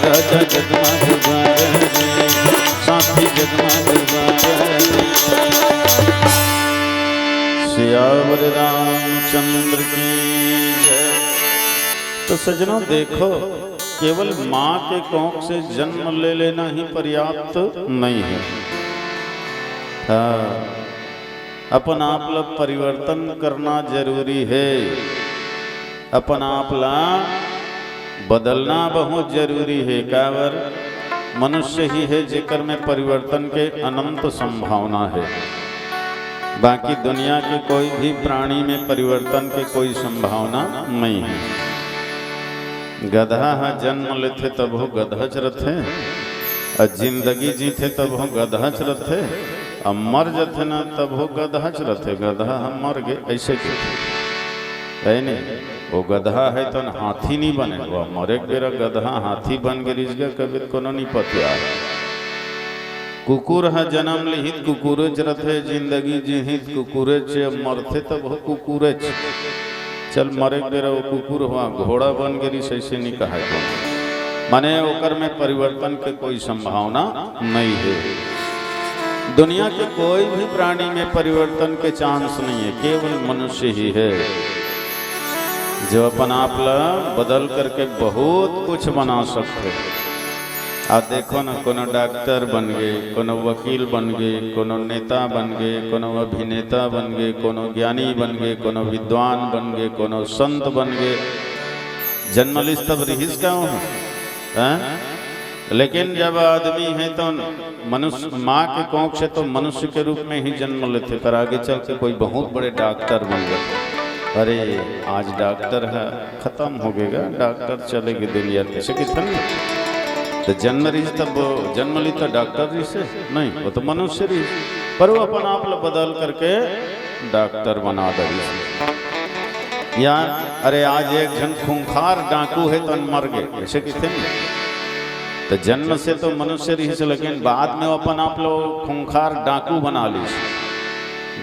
राजा जग मा दुबारा रे, साथी जग मा दुबारा रे। सियावर रामचंद्र की जय। तो सज्जनों, देखो, केवल माँ के कोख से जन्म ले लेना ही पर्याप्त नहीं है। हाँ, अपन आप ला परिवर्तन करना जरूरी है। अपन आप ला बदलना बहुत जरूरी है। काबर? मनुष्य ही है जेकर में परिवर्तन के अनंत संभावना है। बाकी दुनिया के कोई भी प्राणी में परिवर्तन के कोई संभावना नहीं है। गधा ह जन्म लेथे तभो गधच रथे, अउ जिंदगी जीथे तभो गधच रथे, अउ मर जथे ना तभो गधच रथे। गधा ह मर गे, ऐसे कथे, है नहीं? वो गधा है तो हाथी नहीं बने, वो मरे के बेरा गधा हाथी बन गे रिहिस गा, कभी कोनो नहीं पतिया। कुकुर ह जन्म लिहित कुकुरेच रथे, जिंदगी जीहित कुकुरेच, मरथे तभो कुकुरेच। चल, मरे के बेरा वो कुकुर हुआ घोड़ा बन गे रिहिस, ऐसे नहीं कहा जाए। माने ओकर में परिवर्तन के कोई संभावना नहीं है। दुनिया के कोई भी प्राणी में परिवर्तन के चांस नहीं है, केवल मनुष्य ही है जो अपन आप ला बदल करके बहुत कुछ बना सकथे। आप देखो ना, कोनो डॉक्टर बन गे, कोनो वकील बन गे, कोनो नेता बन गे, कोनो अभिनेता बन गे, कोनो ज्ञानी बन गे, कोनो विद्वान बन गे, कोनो संत बन गे। जन्म लिस तब रिहिस का हो? हैं? लेकिन जब आदमी है तो मनुष्य, माँ के कोख से तो मनुष्य के रूप में ही जन्म लेथे, पर आगे चल के कोई बहुत बड़े डॉक्टर बन जाथे। अरे, आज डॉक्टर है, खत्म हो गएगा, डॉक्टर चले गे दुनिया से, कितने तो जन्म रिहिस तब जन्म ली तो डॉक्टर रिहिस नहीं, वो तो मनुष्य रिहिस, पर वो अपन आप ला बदल करके डॉक्टर बना दे। या अरे, आज एक झन खूंखार डाकू है तो मर गे, ऐसे किथे नहीं। तो जन्म से तो मनुष्य रिहिस, लेकिन बाद में अपन आप ला खूंखार डाकू बना लिस,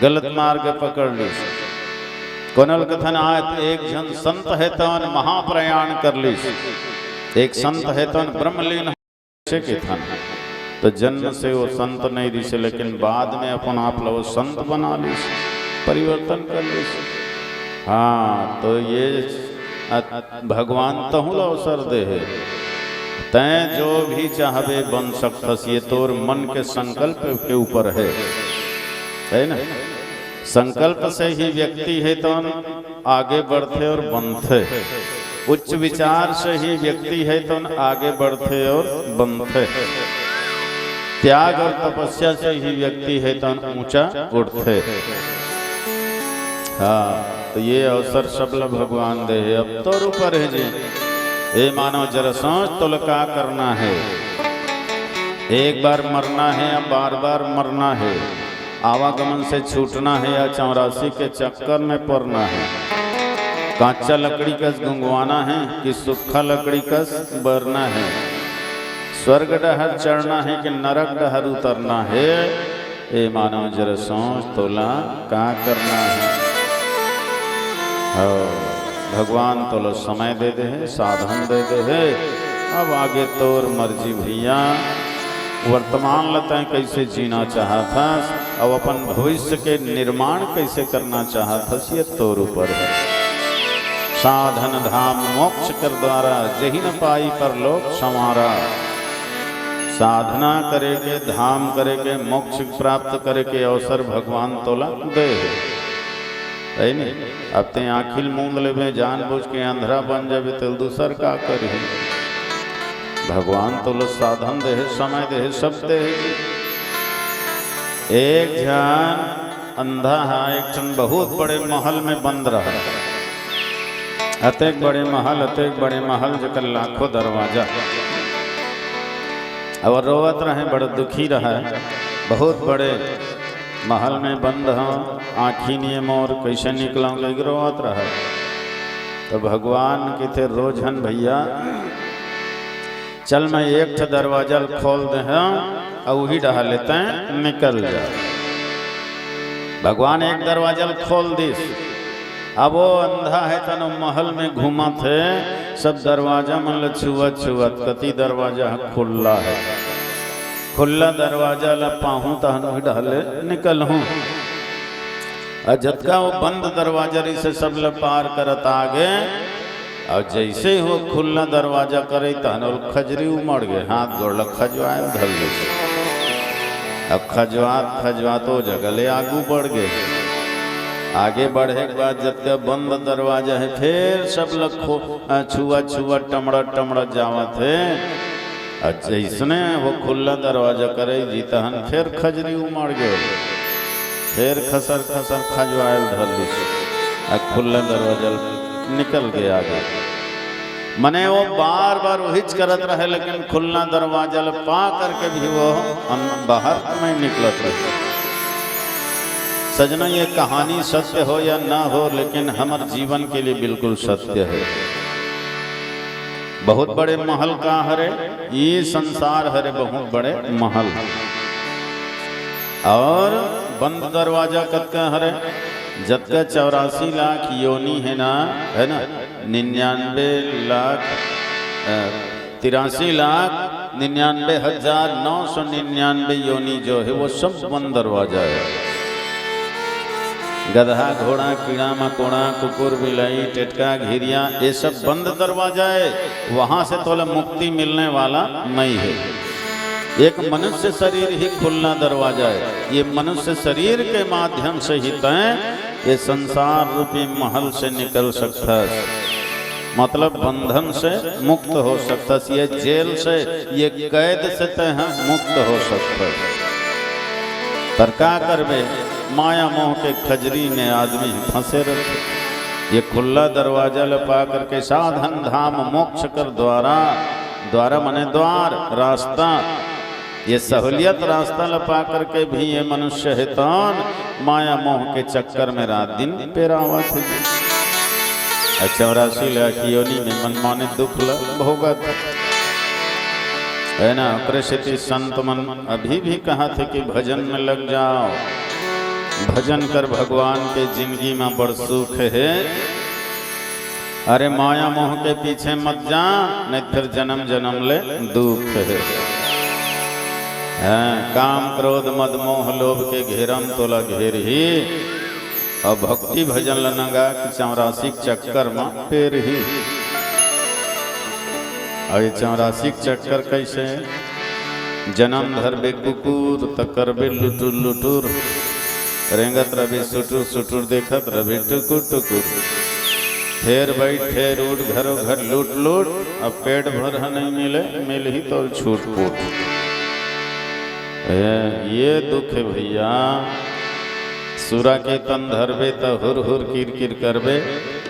गलत मार्ग पकड़ लिस। कोनो ल कथन, आज एक झन संत है तो महाप्रयाण कर लिस, एक संत है तो ब्रह्मलीन से कथन। तो जन्म से वो संत नहीं रिहिस, लेकिन बाद में अपन आप ला वो संत बना लिस, परिवर्तन कर लिस। हाँ, तो ये अ-, भगवान तहूँ ला अवसर दे हे। तैं जो भी चाहबे बन सकथस, ये तोर मन के संकल्प के ऊपर है, है ना? संकल्प से ही व्यक्ति है तो आगे बढ़थे और बनथे। उच्च विचार से ही व्यक्ति है तो आगे बढ़थे और बनथे। त्याग और तपस्या से ही व्यक्ति है तो ऊंचा उठथे। हाँ, तो ये अवसर सबला भगवान दे हे। अब तोर ऊपर है जी, ए मानव, जरा सोच, तोला का करना है? एक बार मरना है या बार बार मरना है? आवागमन से छूटना है या चौरासी के चक्कर में पड़ना है? कांचा लकड़ी कस गुंगवाना है कि सूखा लकड़ी कस बरना है? स्वर्ग डहर चढ़ना है कि नरक डहर उतरना है? ए मानव, जरा सोच, तोला का करना है? हो, भगवान तोला समय दे दे हे, साधन दे दे हे। अब आगे तोर मर्जी भैया। वर्तमान ल तैं कैसे जीना चाहत हस, अब अपन भविष्य के निर्माण कैसे करना चाहत हस, ये तोर ऊपर है। साधन धाम मोक्ष कर द्वारा, जेहि न पाई परलोक संवारा। साधना करे के, धाम करे के, मोक्ष प्राप्त करे के अवसर भगवान तोला दे हे, है नी? अब ते आँखी ल मूंद लेबे, जानबूझ के अंधरा बन जाबे, तो दूसर का करही? भगवान तोला साधन दे हे, समय दे हे, सब दे हे। एक झन अंधा हा एक ठन बहुत बड़े महल में बंद रहा। अतेक बड़े महल, अतेक बड़े महल, जेकर लाखों दरवाजा। अब रोवत रहे, बड़ा दुखी रहा। बहुत बड़े महल में बंद हूँ, आँखी नहीं मोर, कैसे निकलूँ, कहिके रोवत रहा। तो भगवान कहिथे, रो झन भैया, चल, मैं एक ठो दरवाजा ल खोल दे हूँ, अउ उही डहा ले तैं निकल जा। भगवान एक दरवाजा ल खोल दिस। अब वो अंधा हे, तनो महल में घूमत हे, सब दरवाजा मन ल छुअत छुअत, कति दरवाजा ह खुल्ला हे, खुल्ला दरवाजा ल पाहूँ, तहन उही डहा ले निकलहूँ। अउ जतका वो बंद दरवाजा रहिसे, सब ल पार करत आगे। अउ जइसे ही वो खुल्ला दरवाजा करे, तहन ओला खजरी उमड़ गे, हाथ गोड़ ल खजवाए ल धर लिस। अब खजवात खजवात वो जगह ले आगू बढ़ गे। आगे बढ़े के बाद जतका बंद दरवाजा हे, फेर सब ल खो-, अ, छुआ छुआ, टमड़ा टमड़ा जावत हे। अउ जइसने वो खुल्ला दरवाजा करे जी, तहन फेर खजरी उमड़ गे, फेर खसर खसर खजवाए ल धर लिस, अउ खुल्ला दरवाजा ल निकल गे आगे। मने वो बार बार उहीच करत रहे, लेकिन खुल्ला दरवाजा ल पा करके भी वो अन-, बाहर नहीं निकलत रहे। सजना, ये कहानी सत्य हो या ना हो, लेकिन हमर जीवन के लिए बिल्कुल सत्य हे। बहुत बड़े महल का हरे, ये संसार हरे बहुत बड़े महल। अउ बंद दरवाजा कतका हरे, जतका चौरासी लाख योनि हे ना, हे ना, निन्यानबे लाख, अ, तिरासी लाख निन्यानबे हजार नौ सौ निन्यानबे योनि जो हे, वो सब बंद दरवाजा हे। गदहा, घोड़ा, कीड़ा मकोड़ा, कुकुर, बिलाई, टेटका, घिरिया, ये सब बंद दरवाजा हे। वहां से तोला मुक्ति मिलने वाला नहीं हे। एक मनुष्य शरीर ही खुल्ला दरवाजा हे। ये मनुष्य शरीर के माध्यम से ही तैं ये संसार रूपी महल से निकल सकथस, मतलब बंधन से मुक्त हो सकथस, ये जेल से, ये कैद से तैं ह मुक्त हो सकथस। पर का करबे, माया मोह के खजरी में आदमी फंसे रहिथे। ये खुल्ला दरवाजा ल पा करके साधन धाम मोक्ष कर द्वारा, द्वारा मने द्वार, रास्ता, ये सहूलियत रास्ता ल पा करके भी ये मनुष्य हे तौन माया मोह के चक्कर में रात दिन पेरावत हे। अउ चौरासी लाख योनि में मनमाने दुख ल भोगत हे ना। ओकरे सेती संत मन अभी भी कहत हे कि भजन में लग जाओ, भजन कर भगवान के, जिंदगी में बड़ सुख हे। अरे माया मोह के पीछे मत जा, नहीं फिर जन्म जन्म ले दुख हे। हैं, काम क्रोध मद मोह लोभ के घेरम तोला घेरही, अउ भक्ति भजन ल नगा कि चौरासी के चक्कर म पेरही। अउ ये चौरासी के चक्कर कैसे? जन्म धरबे कुकुर त करबे लुटुर लुटुर, रेंगत रबे सुटुर सुटुर, देखत रबे टुकुर टुकुर। फेर बैठ फेर उठ, घरो घर लूट लूट, अब पेट भर ह नहीं मिले, मिलही तो छूट पूट। ए, ये दुख हे भैया। सुरा के तन धरबे त हुर हुर किर किर करबे,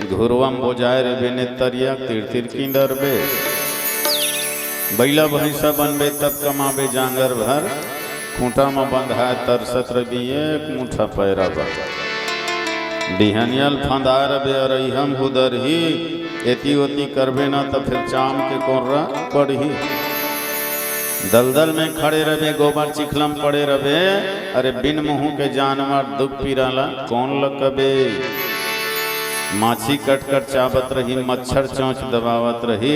घुरवा म बोजाए रबे ने तरिया तिर तिर किंदरबे। बैला भैंसा बनबे तब कमाबे जांगर भर, खूंटा म बंधाए तरसत रबी एक मुठा पैरा बर। बिहनिया ल फंदाए रबे अरइहा म हुदरही, एती ओती करबे ना त फिर चाम के कोर्रा पड़ही। दलदल में खड़े रबे, गोबर चिखला म पड़े रबे, अरे बिन मुहूं के जानवर दुख पीरा ला कोन ल कबे। माछी कट कट चाबत रही, मच्छर चोंच दबावत रही,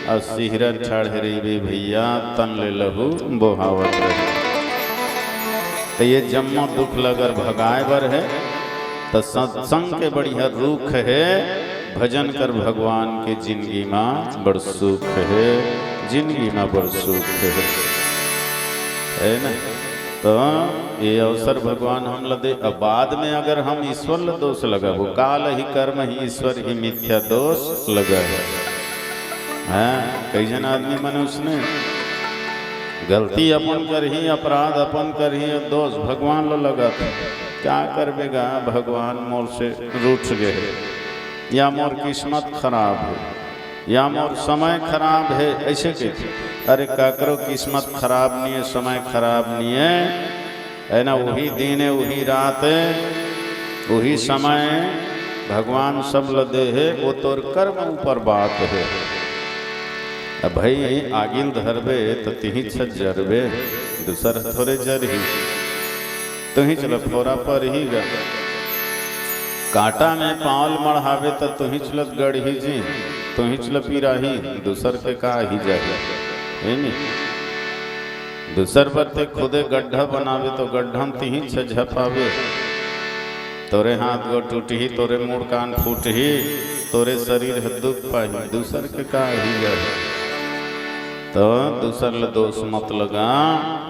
अउ सिहरत ठाढ़े रहिबे भैया, तन ले लहू बोहावत रही। त ये जम्मो दुख ल अगर भगाए बर हे, त सत्संग के बढ़िया रूख हे, भजन कर भगवान के, जिनगी मा बड़ सुख हे, जिनगी मा बड़ सुख हे, हे ना? तो ये अवसर भगवान हमला दे। अब बाद में अगर हम ईश्वर ला दोष लगाबो, काल ही कर्म ही ईश्वर ही मिथ्या दोष लगा हे। हाँ, कई झन आदमी मन उसने गलती अपन करही, अपराध अपन करही, अउ दोष भगवान ला लगाथे। का करबे गा, भगवान मोर से रूठ गे हे, या मोर किस्मत खराब हे, या मोर समय खराब हे, अइसे कहिथे। अरे, काकरो किस्मत खराब नइ हे, समय खराब नइ हे, हे ना? उही दिन हे, उही रात हे, उही समय हे, भगवान सब ल दे हे, वो तोर कर्म ऊपर बात हे। अब भई, आगी ल धरबे त तिहीच ह जरबे, दूसर ह थोरे जरही। तुहीच ल फोरा परही गा। कांटा में पाँव ल मढ़ाबे त तुहीच ल गड़ही जी, तुहीच ल पिराही, दूसर के का आही जाही, हे नी? दूसर बर ते खुदे गड्ढा बनाबे त गड्ढा म तिहीच ह झपाबे। तोरे हाथ गोड़ टूटही, तोरे मुड़ कान फूटही, तोरे शरीर ह दुख पाही, दूसर के का आही जाही? तो दूसर ल दोष मत लगा,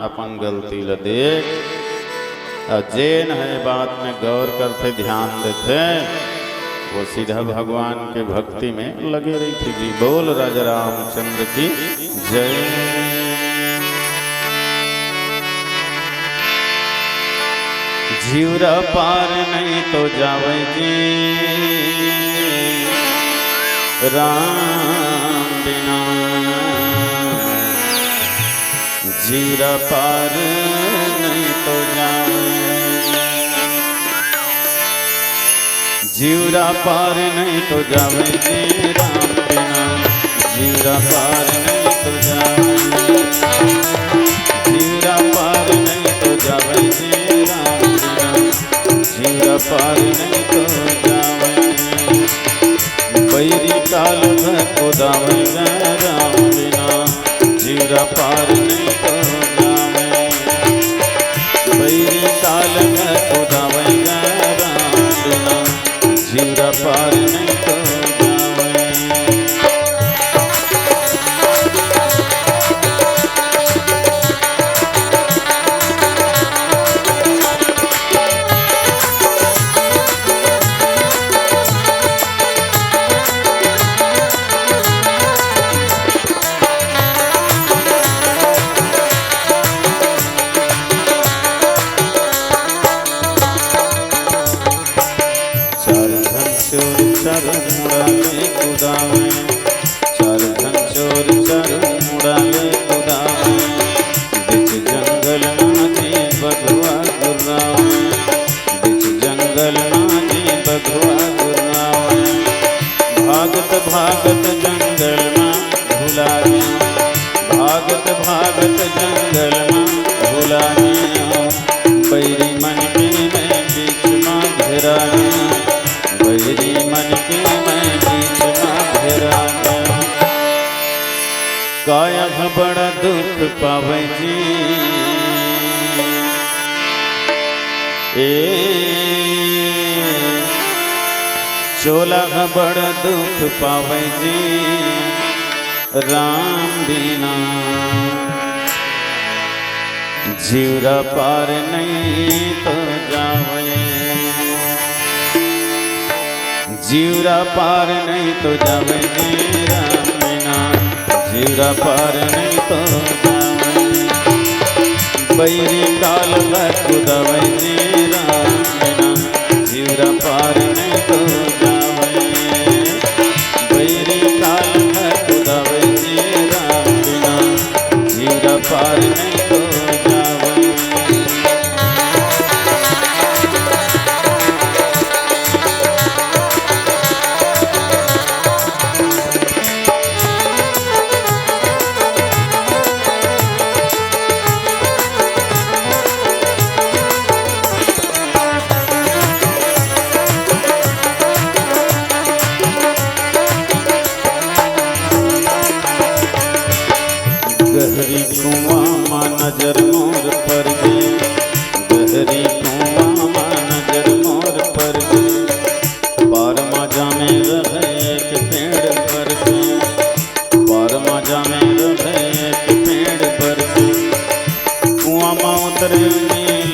अपन गलती ल देख। अउ जेन ह ए बात में गौर करथे, ध्यान देथे, वो सीधा भगवान के भक्ति में लगे रहिथे जी। बोल राजा रामचंद्र की जय। जीवरा पार नहीं तो जावे जी राम बिना, जीवरा पार नहीं तो जावे। जीवरा पार नहीं तो जावे जी राम बिना, जीवरा पार नहीं तो जावे, जीवरा पार नहीं तो जावे जी राम बिना, जीवरा पार नहीं तो जावे। बैरी काल धको दावे राम बिना, जीवरा पार नहीं तो जावे। बैरी काल धको दावे राम बिना, जीवरा पार नहीं तो जावे। चार झन चोर चार मुड़ा ले कुदावे, चार झन चोर चार मुड़ा ले कुदावे। बीच जंगल मा जी बघवा गुर्रावे, बीच जंगल मा जी बघवा गुर्रावे। भागत भागत जंगल मा भुला गे, भागत भागत जंगल मा भुला गे। बैरी मन के मैं बीच मा घेरा गे, बैरी मन के मैं बीच मा घेरा गे। काया ह बड़ा दुख पावे जी, ए चोला ह बड़ा दुख पावे जी राम बिना, जीवरा पार नहीं तो जावे। जीवरा पार नहीं तो जावे जी राम बिना, जीवरा पार नहीं तो जावे। बैरी काल धको दावे जी राम बिना, जीवरा पार नहीं तो जावे। बैरी काल धको दावे जी राम बिना, जीवरा पार नहीं तो जावे।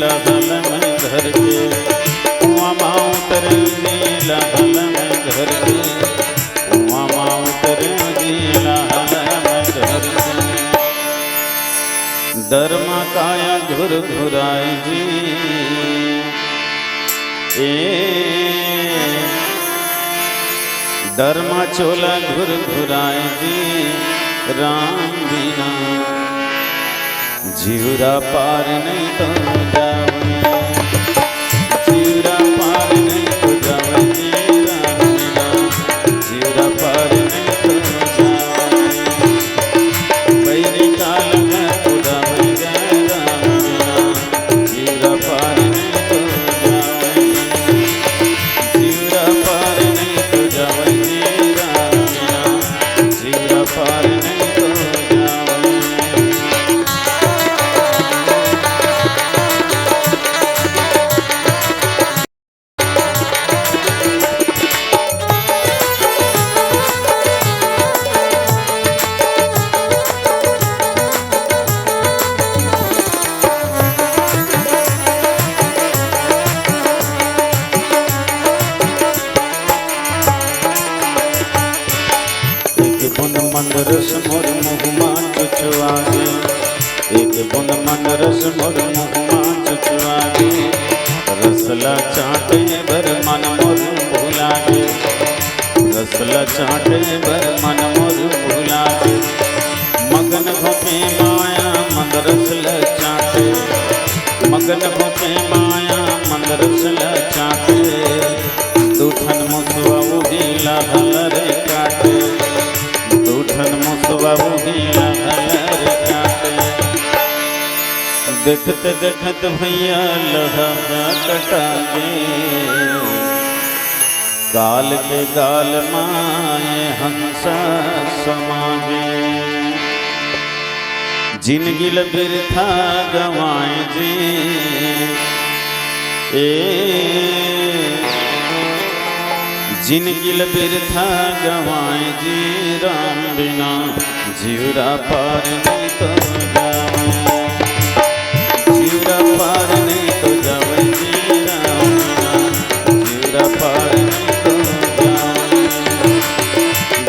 लहल में धर के, कुआं मा उतरे जी लहल में धर के, कुआं मा उतरे जी लहल में धर के। डर मा काया घुर घुराए जी, ए, डर मा चोला घुर घुराए जी, राम बिना जिउरा पार नहीं तो जावे, जिउरा पार नहीं तो जावे, जिउरा, जिउरा पार नहीं तो जावे। बैरी काल में उदावे गए राम बिना, जिउरा पार नहीं तो जावे, जिउरा पार नहीं तो जावे, जिउरा बिना, जिउरा पार नहीं तो जावे। एक बूंद मंद रस मोर मुँह मा चुचुआ गे, एक बूंद मंद रस मोर मुँह मा चुचुआ गे, रस ला चाटे बर मन मोर भुला गे, रस ला चाटे बर मन मोर भुला गे। मगन होके माया मंद रस ला चाटे, मगन होके माया मंद रस ला चाटे। दू ठन मुसवा उही ला हलर काटे, दू ठन मुसवा उही ला हलर काटे। देखत देखत भैया लहंगा कटा गे, काल के गाल माए हंसा समा गे। जिनगी ल बिरथा गंवाए जी, ए, जिनगी ल बिरथा गंवाए जी, राम बिना जिउरा पार नहीं तो जावे, जिउरा पार नहीं तो जावे जी, राम बिना जिउरा पार नहीं तो जावे।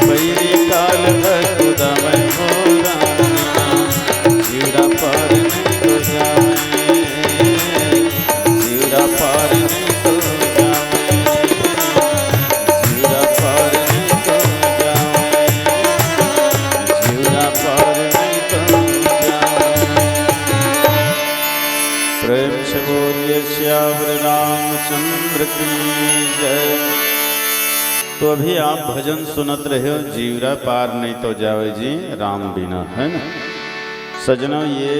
बैरी काल भर उदावे हो राम बिना, जिउरा पार नहीं तो जावे, जिउरा पार नहीं तो जावे, जिउरा पार नहीं तो जावे, जिउरा पार नहीं तो जावे। प्रेम से बोलिए सियावर रामचंद्र की जय। तो अभी आप भजन सुनत रहे हो, जिउरा पार नहीं तो जावे जी राम बिना, है ना? सजनो, ये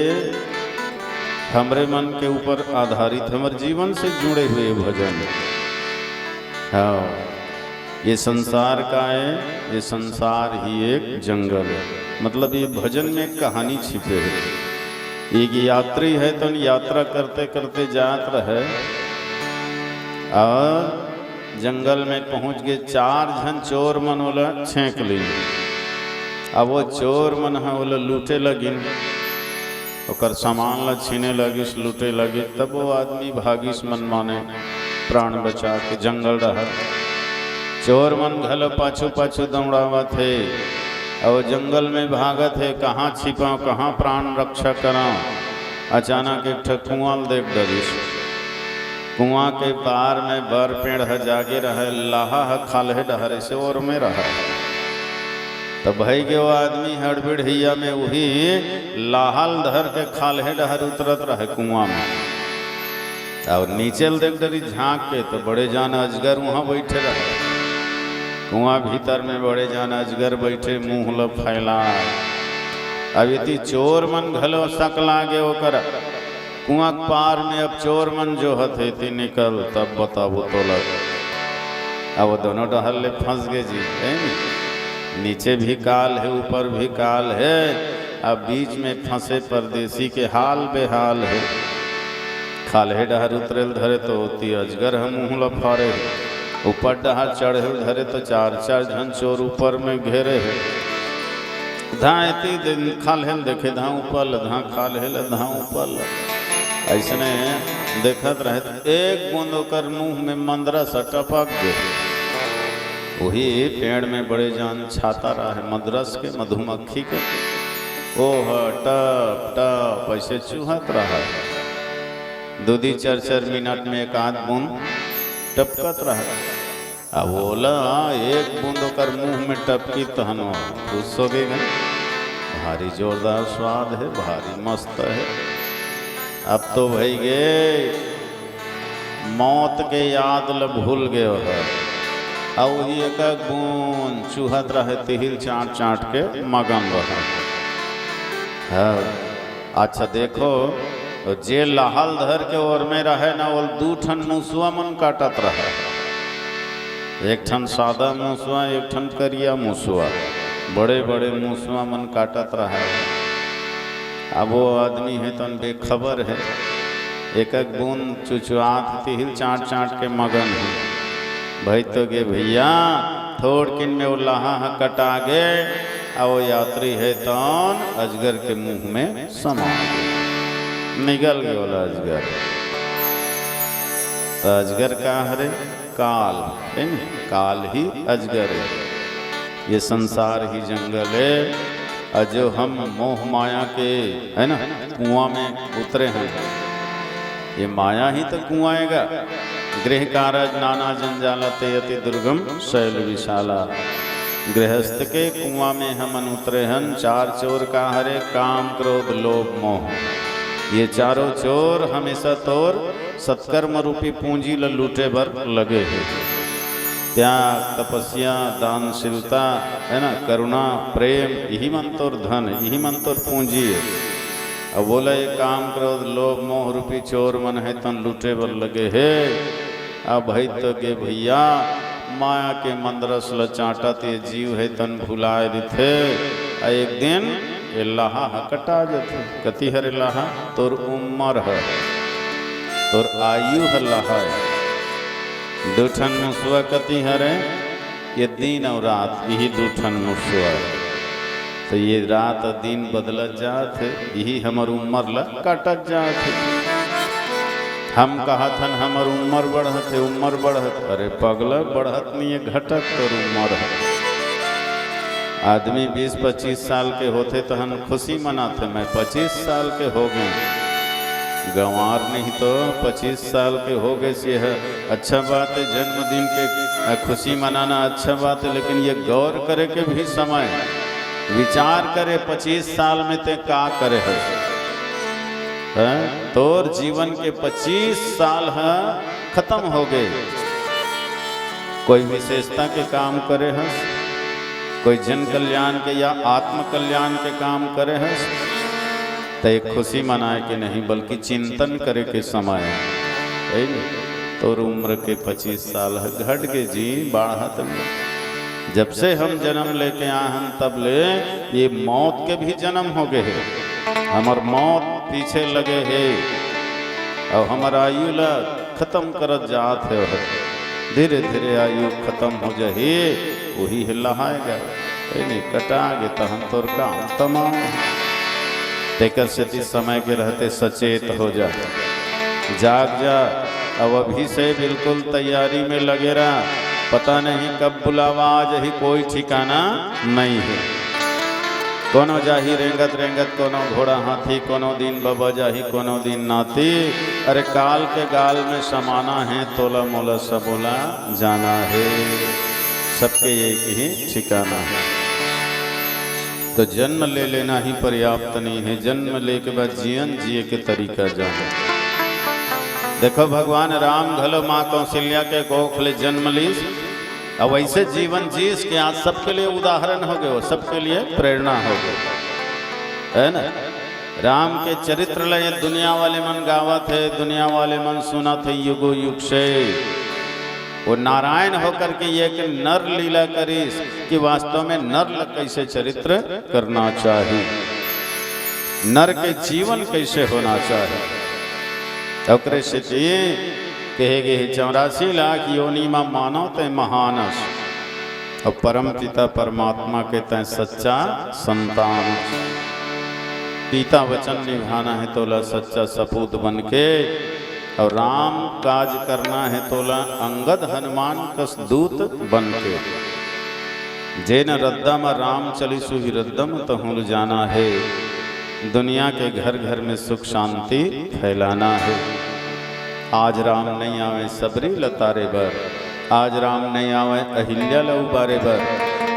हमरे मन के ऊपर आधारित, हमर जीवन से जुड़े हुए भजन। हाँ, ये संसार का है, ये संसार ही एक जंगल है। मतलब, ये भजन में एक कहानी छिपे है। एक यात्री है, तो यात्रा करते करते जात रहे और जंगल में पहुंच के चार झन चोर मन ओला छेंक ली। अब वो चोर मन ह ओला लूटे लगिन, ओकर सामान ला छीने लगिस, लूटे लगिस। तब वो आदमी भागिस, मन माने प्राण बचा के जंगल डहर। चोर मन घलो पाछू पाछू दौड़ावत हे, अउ जंगल में भागत हे, कहाँ छिपाव, कहाँ प्राण रक्षा कराव। अचानक एक ठक कुआं ल देख डरिस। कुआं के पार में बर पेड़ ह जागे रहय, लाहा ह खाल्हे डहर से ओर में रहय। त भई गे वो आदमी हड़बिड़हिया में उही लाहा ल धर के खाल्हे डहर उतरत रहय कुआं में। अउ नीचे ल देख डरिस झांक के, त बड़े जान अजगर उहां बइठे रहय। कुआं भीतर में बड़े जान अजगर बइठे, मुंह ल फैलाय। अब एती चोर मन घलो सक लागे ओकर। कुआं के पार में अब चोर मन जोहत हे, एती निकल, तब बताबो तोला। अब वो दोनों डहर ले फंस गे जी, हे नी? नीचे भी काल हे, ऊपर भी काल हे, अब बीच में फंसे परदेसी के हाल बेहाल हे। खाल्हे डहर उतरे ल धरे त ओती अजगर ह मुंह ल फारे हे, ऊपर डहर चढ़े ल धरे त चार चार झन चोर ऊपर में घेरे हे। धां एती दिन खाल्हे ल देखे, धां ऊपर ल, धां खाल्हे ल, धां ऊपर ल। अइसने देखत रहे त एक बूंद ओकर मुंह में मंदरस टपक गे। वही पेड़ में बड़े जान छाता रहे मंदरस के, मधुमक्खी के, ओह टप टप ऐसे चुहत रहे। दू दी चार चार मिनट में एक आध बूंद टपकत रहे। अब ओला एक बूंद ओकर मुंह में टपकी तहन वो खुश हो गे। भारी जोरदार स्वाद हे, भारी मस्त हे। अब तो भई गे मौत के याद ल भूल गे ओह। अउ वही एक एक बूंद चुहत रहे, तिहिल चाट चाट के मगन रहे। हाँ। अच्छा देखो, जे लाहा ल धर के ओर में रहे ना, ओल दू ठन मुसुआ मन काटत रहे। एक ठन सादा मुसुआ, एक ठन करिया मुसुआ, बड़े बड़े मुसुआ मन काटत रहे। अब वो आदमी हे तन बेखबर हे, एक एक बूंद चुचुआत तिहिल चाट चाट के मगन हे। भई तो गे भैया, थोड़किन में वो लाहा ह कटा गे, अउ वो यात्री हे तौन अजगर के मुंह में समा गे। निगल गे ओला अजगर। त अजगर का हरे? काल, हे न? काल ही अजगर हे। ये संसार ही जंगल हे, अउ जो हम मोह माया के, हे न, कुआं में उतरे हन, ये माया ही तो कुआं हे गा। गृह कारज नाना जंजाला, ते अति दुर्गम शैल विशाला। गृहस्थ के कुआं में हमन उतरे हन। चार चोर का हरे? काम, क्रोध, लोभ, मोह। ये चारों चोर हमेशा तोर सत्कर्म रूपी पूंजी ल लूटे बर लगे हे। त्याग, तपस्या, दानशीलता, हे न, करुणा, प्रेम, इही मन तोर धन, इही मन तोर पूंजी हे। अब बोला, ये काम, क्रोध, लोभ, मोह रूपी चोर मन हे तन लूटे बर लगे हे। अब भई तो गे भैया, माया के मंदरस ल चाटत ये जीव हे तन भुलाए दिथे। अउ एक दिन ये लाहा ह कटा जथे। कति हरे लाहा? तोर उम्र ह, तोर आयु ह लाहा हे। दू ठन मुसुआ कति हरे? ये दिन अउ रात, इही दू ठन मुसुआ। त ये रात अउ दिन बदलत जात हे, इही हमर उम्र ल काटत जात हे। हम कहत हन हमर उम्र बढ़त हे, उम्र बढ़त, अरे पगला, बढ़त नइ हे, घटत तोर उम्र हे। आदमी बीस पच्चीस साल के होथे तहन खुशी मनाथे, मैं पच्चीस साल के हो गेंव। गंवार नहीं तो पच्चीस साल के हो गे, से ह अच्छा बात हे, जन्मदिन के, अ, खुशी मनाना अच्छा बात हे, लेकिन ये गौर करे के भी समय, विचार करे, पच्चीस साल में ते का करे हस? हैं? तोर जीवन के पच्चीस साल ह खत्म हो गे। कोई विशेषता के काम करे हस, कोई जन कल्याण के या आत्म कल्याण के काम करे हस, त एक खुशी मनाए के नहीं, बल्कि चिंतन करे के समय हे। हे न? तोर उम्र के पच्चीस साल ह घट गे जी, बाढ़त में। जब से हम जन्म लेके आए हन, तब ले ये मौत के भी जन्म हो गे हे। हमर मौत पीछे लगे हे, अउ हमर आयु ल खत्म करत जात हे। ओह धीरे-धीरे आयु खत्म हो जाही, उही ह लहाय गा। ए नहीं, कटा गे तहन तोर काम तमाम। तेकर सेती समय के रहते सचेत हो जा, जाग जा। अब अभी से बिल्कुल तैयारी में लगे रह, पता नहीं कब बुलावा आ जाही, कोई ठिकाना नहीं हे। कोनो जाही रेंगत रेंगत, कोनो घोड़ा हाथी, कोनो दिन बबा जाही, कोनो दिन नाती। अरे काल के गाल में समाना हे, तोला मोला सबोला जाना हे। सबके एक ही ठिकाना हे। तो जन्म ले लेना ही पर्याप्त नहीं हे, जन्म ले के बाद जीवन जिए के तरीका जानो। देखो भगवान राम घलो माँ कौशल्या के कोख ले जन्म लीस, अउ वैसे जीवन जीस के आज सबके लिए उदाहरण हो गे, सबके लिए प्रेरणा हो गे, हे ना? राम के चरित्र ल ये दुनिया वाले मन गावत हे, दुनिया वाले मन सुनत हे युगो युग से। वो नारायण होकर के ये एक नर लीला करिस कि वास्तव में नर ल कैसे चरित्र करना चाहिए, नर के जीवन कैसे होना चाहिए। ओकरे सेती कहे गे हे, "चौरासी लाख योनि म मानव तैं महान अस।" अउ परम पिता परमात्मा के तैं सच्चा संतान अस। पिता वचन निभाना हे, तोला सच्चा सपूत बन के अउ राम काज करना हे तोला अंगद हनुमान कस दूत बन के। जेन रद्दा म राम चलिस उही रद्दा म तहूँ ल जाना हे। दुनिया के घर घर में सुख शांति फैलाना हे। आज राम नइ आवय सबरी ल तारे बर, आज राम नइ आवय अहिल्या ल उबारे बर,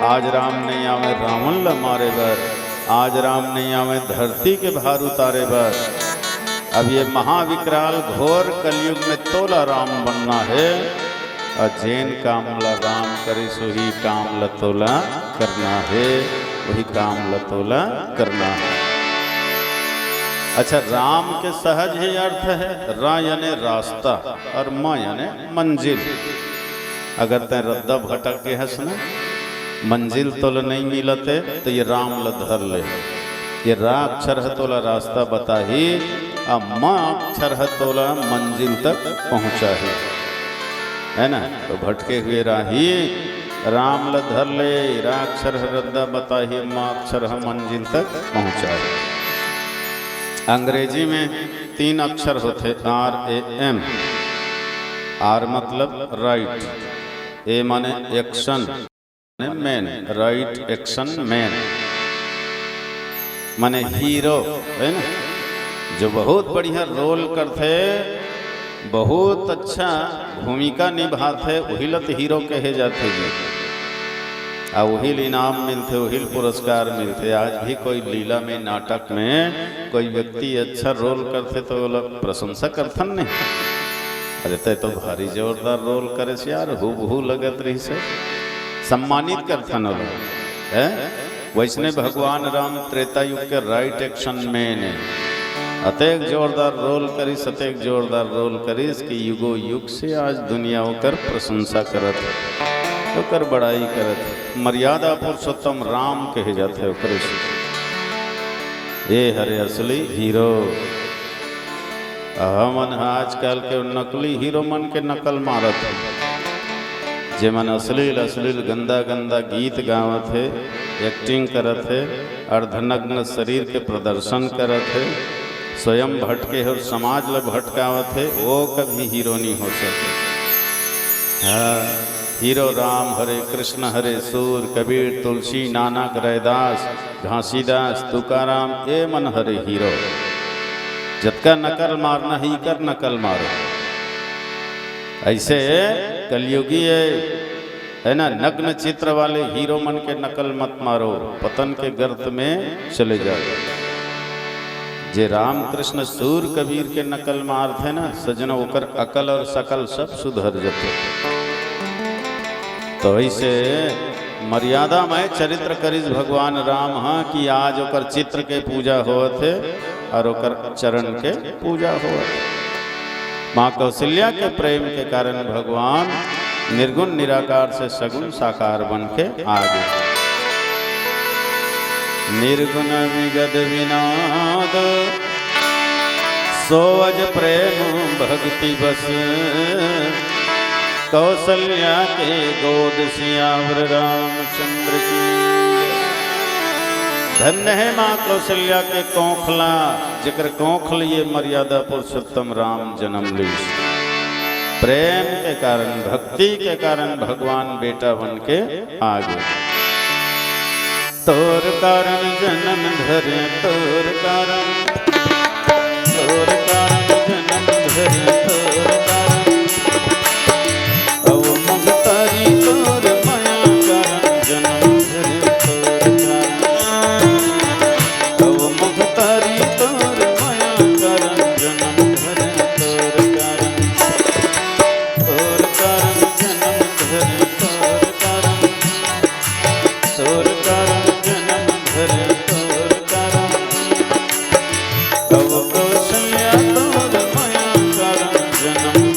आज राम नइ आवय रावण ल मारे बर, आज राम नइ आवय धरती के भार उतारे बर। अब ये महाविकराल घोर कलयुग में तोला राम बनना हे, अउ जेन काम ला राम करिस उही काम ला तोला करना हे, उही काम ला तोला करना हे। अच्छा, राम के सहज ही अर्थ हे, रा याने रास्ता अउ म याने मंजिल। अगर तैं रद्दा भटक गे हस ना, मंजिल तोला नइ मिलत हे, त ये राम ल धर ले। ये रा अक्षर ह तोला रास्ता बताही, अउ म अक्षर ह तोला मंजिल तक पहुँचाही, हे ना? त भटके हुए राही, राम ल धर ले, रा अक्षर ह रद्दा बताही, म अक्षर ह मंजिल तक पहुँचाही। अंग्रेजी में तीन अक्षर होथे, आर ए एम। आर मतलब राइट, ए माने एक्शन, माने मैन, राइट एक्शन मैन, माने हीरो, हे ना, जो बहुत बढ़िया रोल करथे, बहुत अच्छा भूमिका निभाथे, उही ल त हीरो कहे जाथे जी। अउ उही ल इनाम मिलथे, उही ल पुरस्कार मिलथे। आज भी कोई लीला में, नाटक में कोई व्यक्ति अच्छा रोल करथे त ओला प्रशंसा करथन नहीं? अरे, तैं तो भारी जोरदार रोल करेस यार, हूबहू लगत रहिस हे। सम्मानित करथन ओला, हैं? वइसने भगवान राम त्रेता युग के राइट एक्शन मैन हे। अतेक जोरदार रोल करिस, अतेक जोरदार रोल करिस कि युगो युग से आज दुनिया ओकर प्रशंसा करत हे, ओकर बड़ाई करत हे। मर्यादा पुरुषोत्तम राम कहे जाथे ओकरे से। ए हरे असली हीरो। हमन ह आजकल के नकली हीरो मन के नकल मारत हन, जेमन अश्लील अश्लील गंदा गंदा गीत गावत हे, एक्टिंग करत हे, अर्धनग्न शरीर के प्रदर्शन करत हे, स्वयं भटके हे अउ समाज ल भटकावत हे, वो कभी हीरो नहीं हो सके। हाँ, हीरो राम हरे, कृष्ण हरे, सूर, कबीर, तुलसी, नानक, रैदास, घासीदास, तुकाराम, ए मन हरे हीरो। जतका नकल मारना हे, इकर नकल मारो। अइसे कलयुगी हे, हे ना, नग्न चित्र वाले हीरो मन के नकल मत मारो, पतन के गर्त में चले जाओ। जे रामकृष्ण सूर कबीर के नकल मारथे ना सजना, ओकर अकल अउ सकल सब सुधर जथे। तो अइसे मर्यादामय चरित्र करिस भगवान राम ह कि आज ओकर चित्र के पूजा होवत हे अउ ओकर चरण के पूजा होवत हे। माँ कौशल्या के प्रेम के कारण भगवान निर्गुण निराकार से सगुण साकार बन के आ गे। निर्गुण विगत विनोद सोवज प्रेम भक्ति बस, कौशल्या के गोद सियावर रामचंद्र की। धन्य हे माँ कौशल्या के कोंखला, जेकर कोंख ले ये मर्यादा पुरुषोत्तम राम जनम लीस। प्रेम के कारण, भक्ति के कारण भगवान बेटा बन के आ गे। तोर कारण जनम धरे, तोर कारण, तोर कारण जनम धरे, तोर कारण। अव महतारी तोर मया कारण जनम धरे, तोर कारण। अव महतारी तोर मया कारण जनम धरे, तोर कारण। तोर कारण जनम धरे, तोर कारण। तोर कारण जनम धरे, तोर कारण। अव कौशल्या तोर मया कारण जनम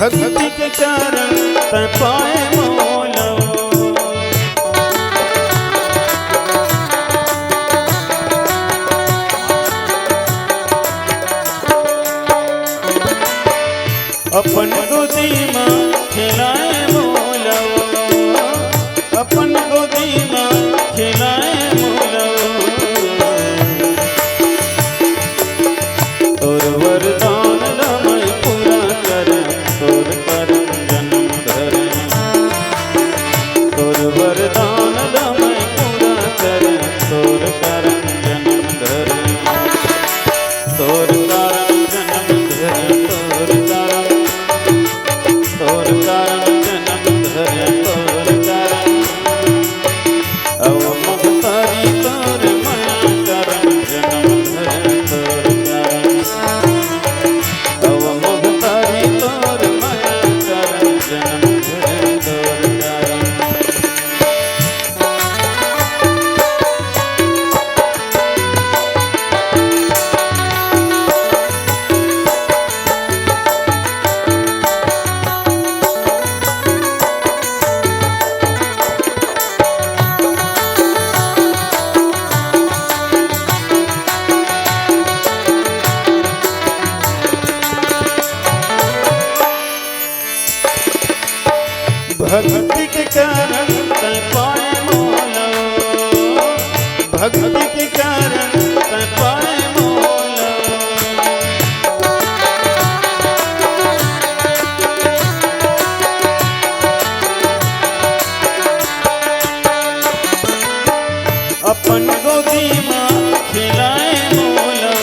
भक्ति के कारण तैं पाए मोला। अपन गोदी म खेलाए मोला, अपन गोदी म खेलाए मोला। तोर वरदान ल मैं पूरा करँव, तोर कारन जनम धरेंव। तोर वरदान ल मैं पूरा करँव, तोर कारन जनम धरेंव। तोर कारन जनम धरेंव, तोर कारन, तोर कारन जनम धरेंव, तोर कारन। अव महतारी तोर मया कारन जनम धरेंव, तोर कारन। अव महतारी तोर मया कारन जनम धरेंव, तोर कारन। भक्ति के कारण तैं पाए मोला, भक्ति के कारण तैं पाए मोला। अपन गोदी म खेलाए मोला,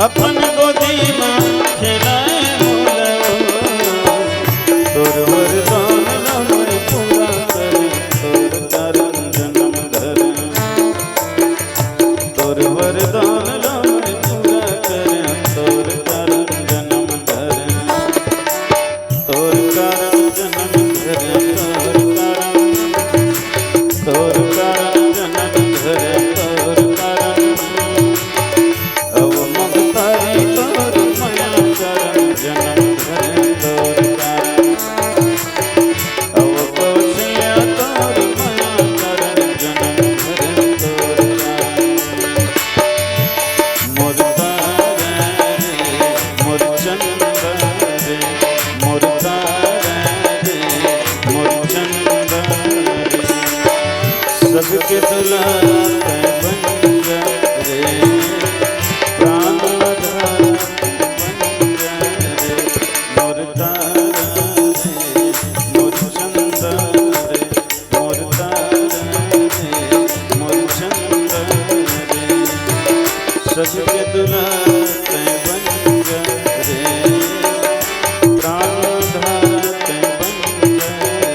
अपन गोदी म खेलाए मोला। तोर वरदान ल मैं पूरा करेंव, तोर कारन जनम धरेंव। तोर वरदान ल मैं पूरा करेंव, तोर कारन जनम धरेंव। तोर कारन जनम धरेंव, तोर कारन, तोर कारन जनम धरेंव, तोर कारन। अव महतारी तोर मया कारन जनम धरेंव, तोर कारन। अव कौशल्या तोर मया कारन जनम धरेंव, तोर कारन। मोर तारा रे, मोर चंदा रे, मोर तारा रे, मोर चंदा रे। सबके दुलारा तैं बन जा रे, प्राण आधार तैं बन जा रे। मोर तारा रे, मोर चंदा रे, मोर तारा रे, मोर चंदा रे, सबके दुलारा तैं बन जा रे, प्राण आधार तैं बन जा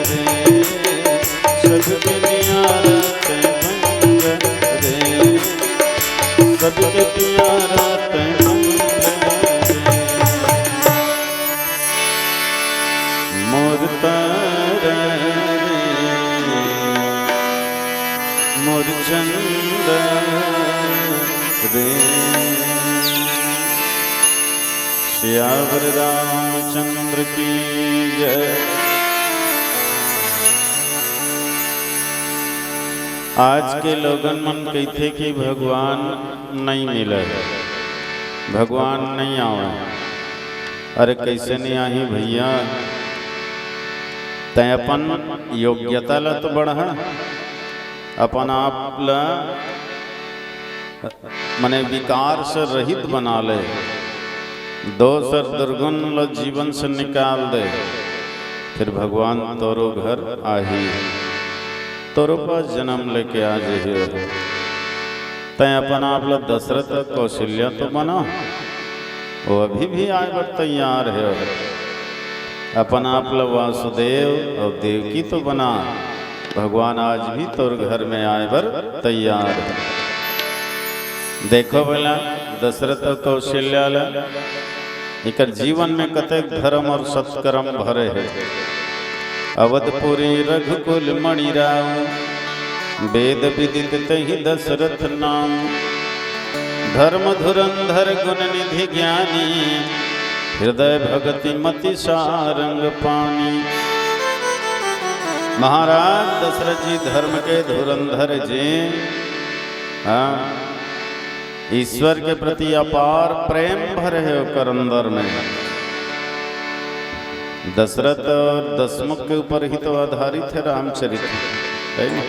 रे, सबके नियारा तैं बन जा रे, सबके प्यारा तैं बन जा रे। मोर तारा रे, मोर चंदा रे। सियावर रामचंद्र की जय। आज के लोगन मन कहिथे कि भगवान नइ मिलय, भगवान नइ आवय। अरे कइसे नइ आही भइया? तैं अपन योग्यता ल तो बढ़ा, अपन आप ल मने विकार से रहित बना ले, दोष अउ दुर्गुण ल जीवन से निकाल दे, फिर भगवान तोरो घर आही। तोरो पास जनम लेके आ जही। तैं अपन आप ल दशरथ अउ कौशल्या तो बना, वो अभी भी आए बर तैयार हे। अपन आप ल वासुदेव अउ देवकी तो बना, भगवान आज भी तोर घर में आए बर तैयार हे। देखो भला, दशरथ अउ कौशल्या ल एकर जीवन में कतेक धर्म अउ सत्कर्म भरे हे। अवधपुरी रघुकुल मणि राव, वेद विदित तेहि दशरथ नाम। धर्म धुरंधर गुण निधि ज्ञानी, हृदय भगति मति सारंग पानी। महाराज दशरथ जी धर्म के धुरंधर जी, हाँ, ईश्वर के प्रति अपार प्रेम भरे हे ओकर अंदर में। दशरथ और दशमुख के ऊपर ही तो आधारित है रामचरित्र, है ना?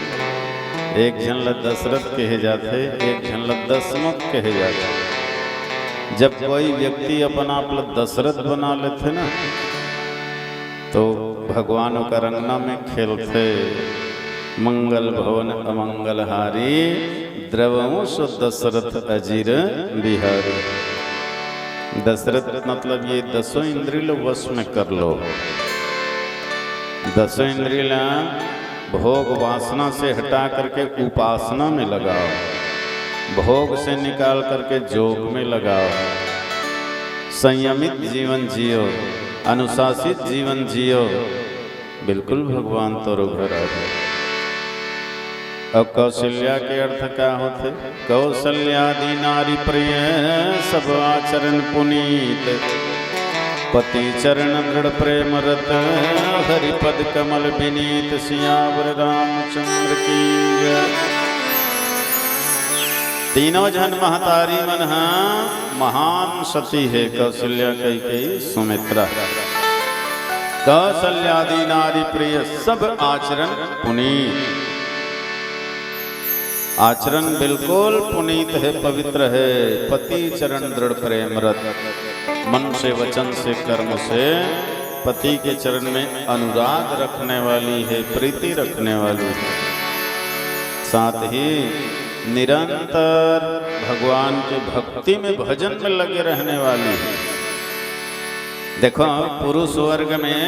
एक झन ल दशरथ कहे जाथे, एक झन ल दशमुख कहे जाथे। जब कोई व्यक्ति अपन आप ल दशरथ बना लेथे ना, तो भगवान ओकर अंगना में खेलथे। मंगल भवन अमंगल हारी, द्रवहु सो दशरथ अजिर बिहारी। दशरथ मतलब ये दसों इंद्री ल वश में कर लो। दसों इंद्री ला भोग वासना से हटा करके उपासना में लगाओ, भोग से निकाल करके जोग में लगाओ। संयमित जीवन जियो, अनुशासित जीवन जियो, बिल्कुल भगवान तोरो घर आ जाए। अब कौशल्या के अर्थ का होथे? कौशल्यादि नारी प्रिय, सब आचरण पुनीत। पति चरण दृढ़ प्रेम रत, हरि पद कमल विनीत। सियावर रामचंद्र की जय। तीनों झन महतारी मन हा महान सती हे, कौशल्या, कैकेयी, सुमित्रा। कौशल्यादि नारी प्रिय, सब आचरण पुनीत। आचरण बिल्कुल पुनीत है, पवित्र है। पति चरण दृढ़ प्रेम रत, मन से, वचन से, कर्म से पति के चरण में अनुराग रखने वाली है, प्रीति रखने वाली है। साथ ही निरंतर भगवान के भक्ति में, भजन में लगे रहने वाली है। देखो, पुरुष वर्ग में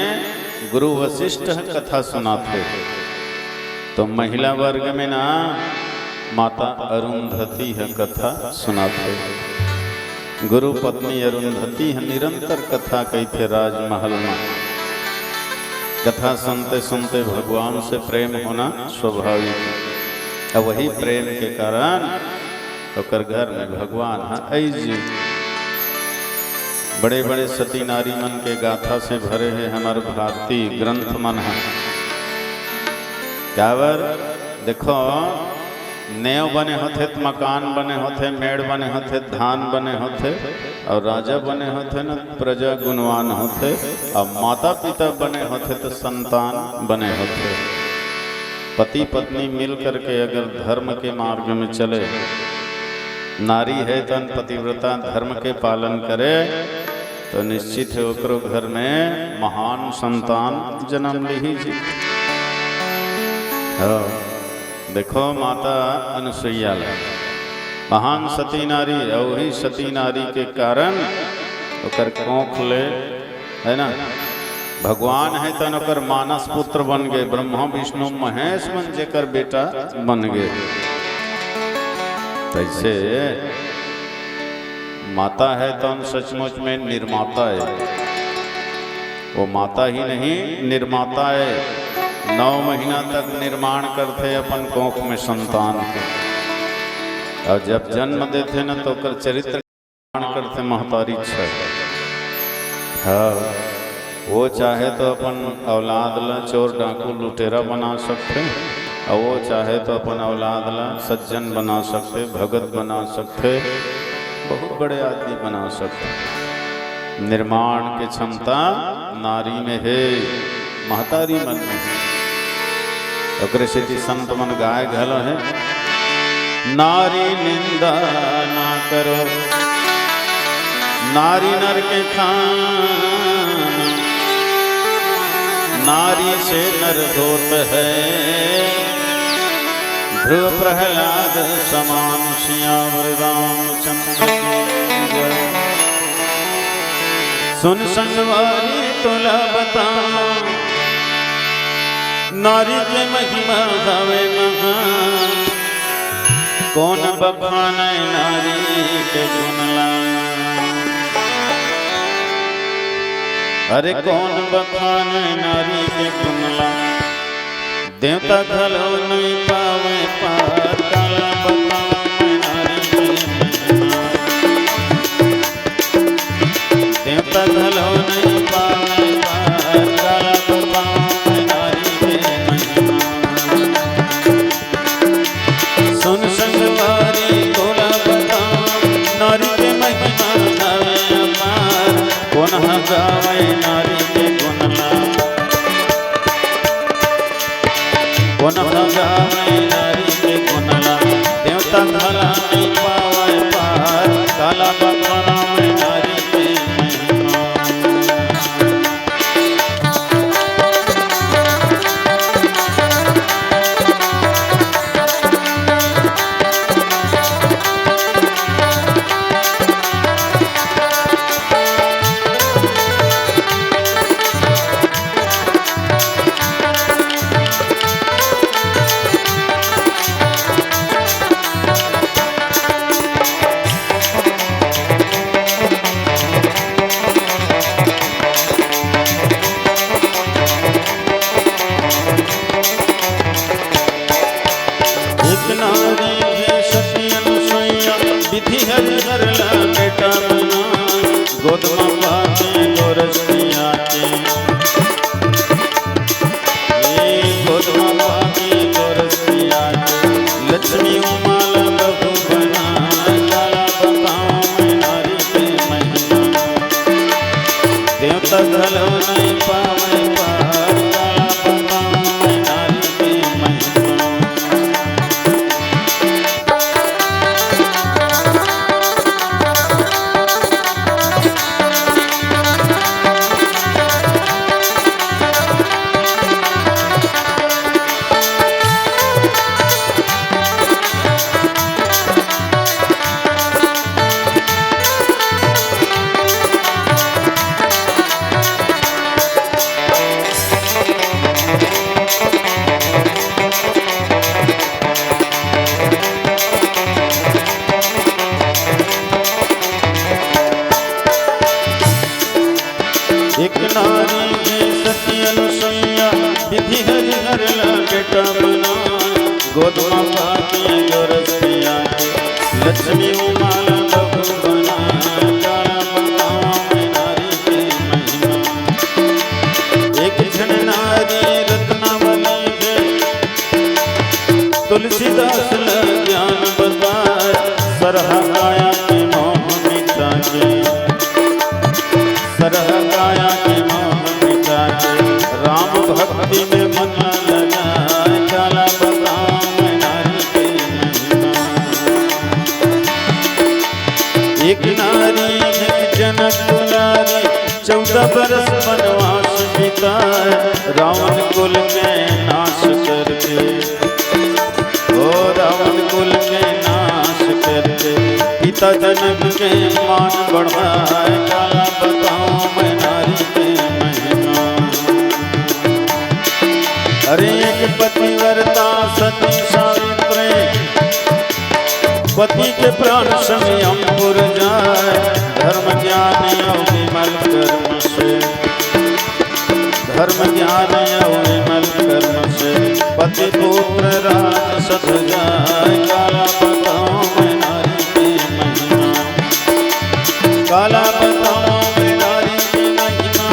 गुरु वशिष्ठ ह कथा सुनाथे, तो महिला वर्ग में ना माता अरुंधति ह कथा सुनाथे। गुरु पत्नी अरुंधति ह निरंतर कथा कहिथे राजमहल में। कथा सुनते सुनते भगवान से प्रेम होना स्वाभाविक है। अब वही प्रेम के कारण ओकर घर में भगवान ह अइस जी। बड़े बड़े सती नारी मन के गाथा से भरे हे हमर भारतीय ग्रंथ मन ह। काबर देखो, नेव बने होथे त मकान बने होथे, मेड़ बने होथे त धान बने होथे, अउ राजा बने होथे न त प्रजा गुणवान होथे, अउ माता पिता बने होथे त संतान बने होथे। पति पत्नी मिल करके अगर धर्म के मार्ग में चले, नारी है तन पतिव्रता धर्म के पालन करे, तो निश्चित है ओकरो घर में महान संतान जन्म लिही जी। हाँ, देखो माता अनुसुईया ला, महान सती नारी, अउ वही सती नारी के कारण ओकर कोख ले, है ना, भगवान है तन ओकर मानस पुत्र बन गए, ब्रह्मा विष्णु महेश मन जेकर बेटा बन गए। तैसे माता है तन सचमुच में निर्माता है। वो माता ही नहीं, निर्माता है। नौ महीना तक निर्माण करथे अपन कोख में संतान के, अउ जब जन्म देथे न, तो ओकर चरित्र निर्माण करथे महतारी छ। हाँ, वो चाहे तो अपन औलाद ला चोर डाकू लुटेरा बना सकथे, अउ वो चाहे तो अपन औलाद ला सज्जन बना सकथे, भगत बना सकथे, बहुत बड़े आदमी बना सकथे। निर्माण के क्षमता नारी में हे, महतारी मन में हे। ओकरे सेती संत मन गाय घलो हे, नारी निंदा ना करो, नारी नर के खान, नारी से नर होत है, ध्रुव प्रहलाद समान। सियावर रामचंद्र की जय। सुन संगवारी तोला बता, नारी के महिमा हवे महान। कौन बखाने नारी के गुणला? अरे कौन बखाने नारी के गुणला? देवता घलो नइ पावे पार, काला बतावं मैं नारी के महिमा। देवता घलो नहीं पावे पार, काला बतावं मैं नारी के महिमा। सुन संगवारी तोला बतावं, नारी के महिमा हवे अपार। कोन ह गावय नारी के गुन ला, कोन ह गावय नारी के गुन ला, देवता घला नहीं पावय पार। काला बतावं मैं नारी के महिमा। एक नारी हे सती अनुसुईया, बिधि हरि हर ला बेटा बनाय। गोद म पाके गोरस पिया के, ए गोद म पाके गोरस पिया के, लक्ष्मी उमा ला बहू बनाय। काला बतावं मैं नारी के महिमा, देवता घलो नहीं पावय पार। काला बतावं मैं नारी के महिमा। एक नारी हे सती अनुसुईया, बिधि हरि हर ला बेटा बनाय। गोद म पाके गोरस पिया के, लक्ष्मी उमा ला बहू बनाय। काला बतावं मैं नारी के महिमा। एक झन नारी रत्नावली हे, तुलसीदास ल ज्ञान बताय। सरहा काया के मोह मिटा के, सरहा काया के मोह मिटा के, राम भक्ति में मन लगाय। काला बतावं मैं नारी के महिमा। एक नारी हे जनक दुलारी, चौदह बरस वनवास बिताय। रावण कुल के नाश करके, ओ रावण कुल के नाश करके, पिता जनक के मान बढ़ाय। काला बतावं मैं नारी के महिमा। अरे एक पतिव्रता सती सावित्री, पति के प्राण संग अंकुर जाय। धर्म ज्ञान अउ विमल कर्म से, धर्म ज्ञान अउ विमल कर्म से, पति पुत्र राज सध जाय। काला बतावं मैं नारी के महिमा, काला बतावं मैं नारी के महिमा।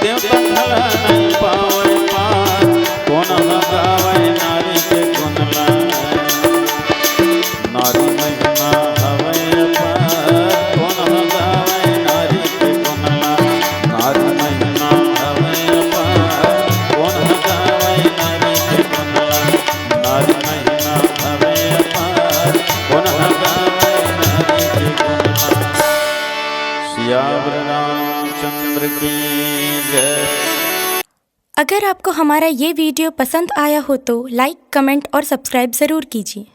देवता घला नहीं पावय पार, कोन ह गावय नारी के गुन ला। नारी महिमा हवय अपार, कोन ह गावय नारी के गुन ला। नारी महिमा हवय अपार, कोन ह गावय नारी के गुन ला। नारी महिमा हवय अपार, कोन ह गावय नारी के गुन ला। सियावर रामचंद्र की जय। अगर आपको हमारा ये वीडियो पसंद आया हो तो लाइक, कमेंट और सब्सक्राइब ज़रूर कीजिए।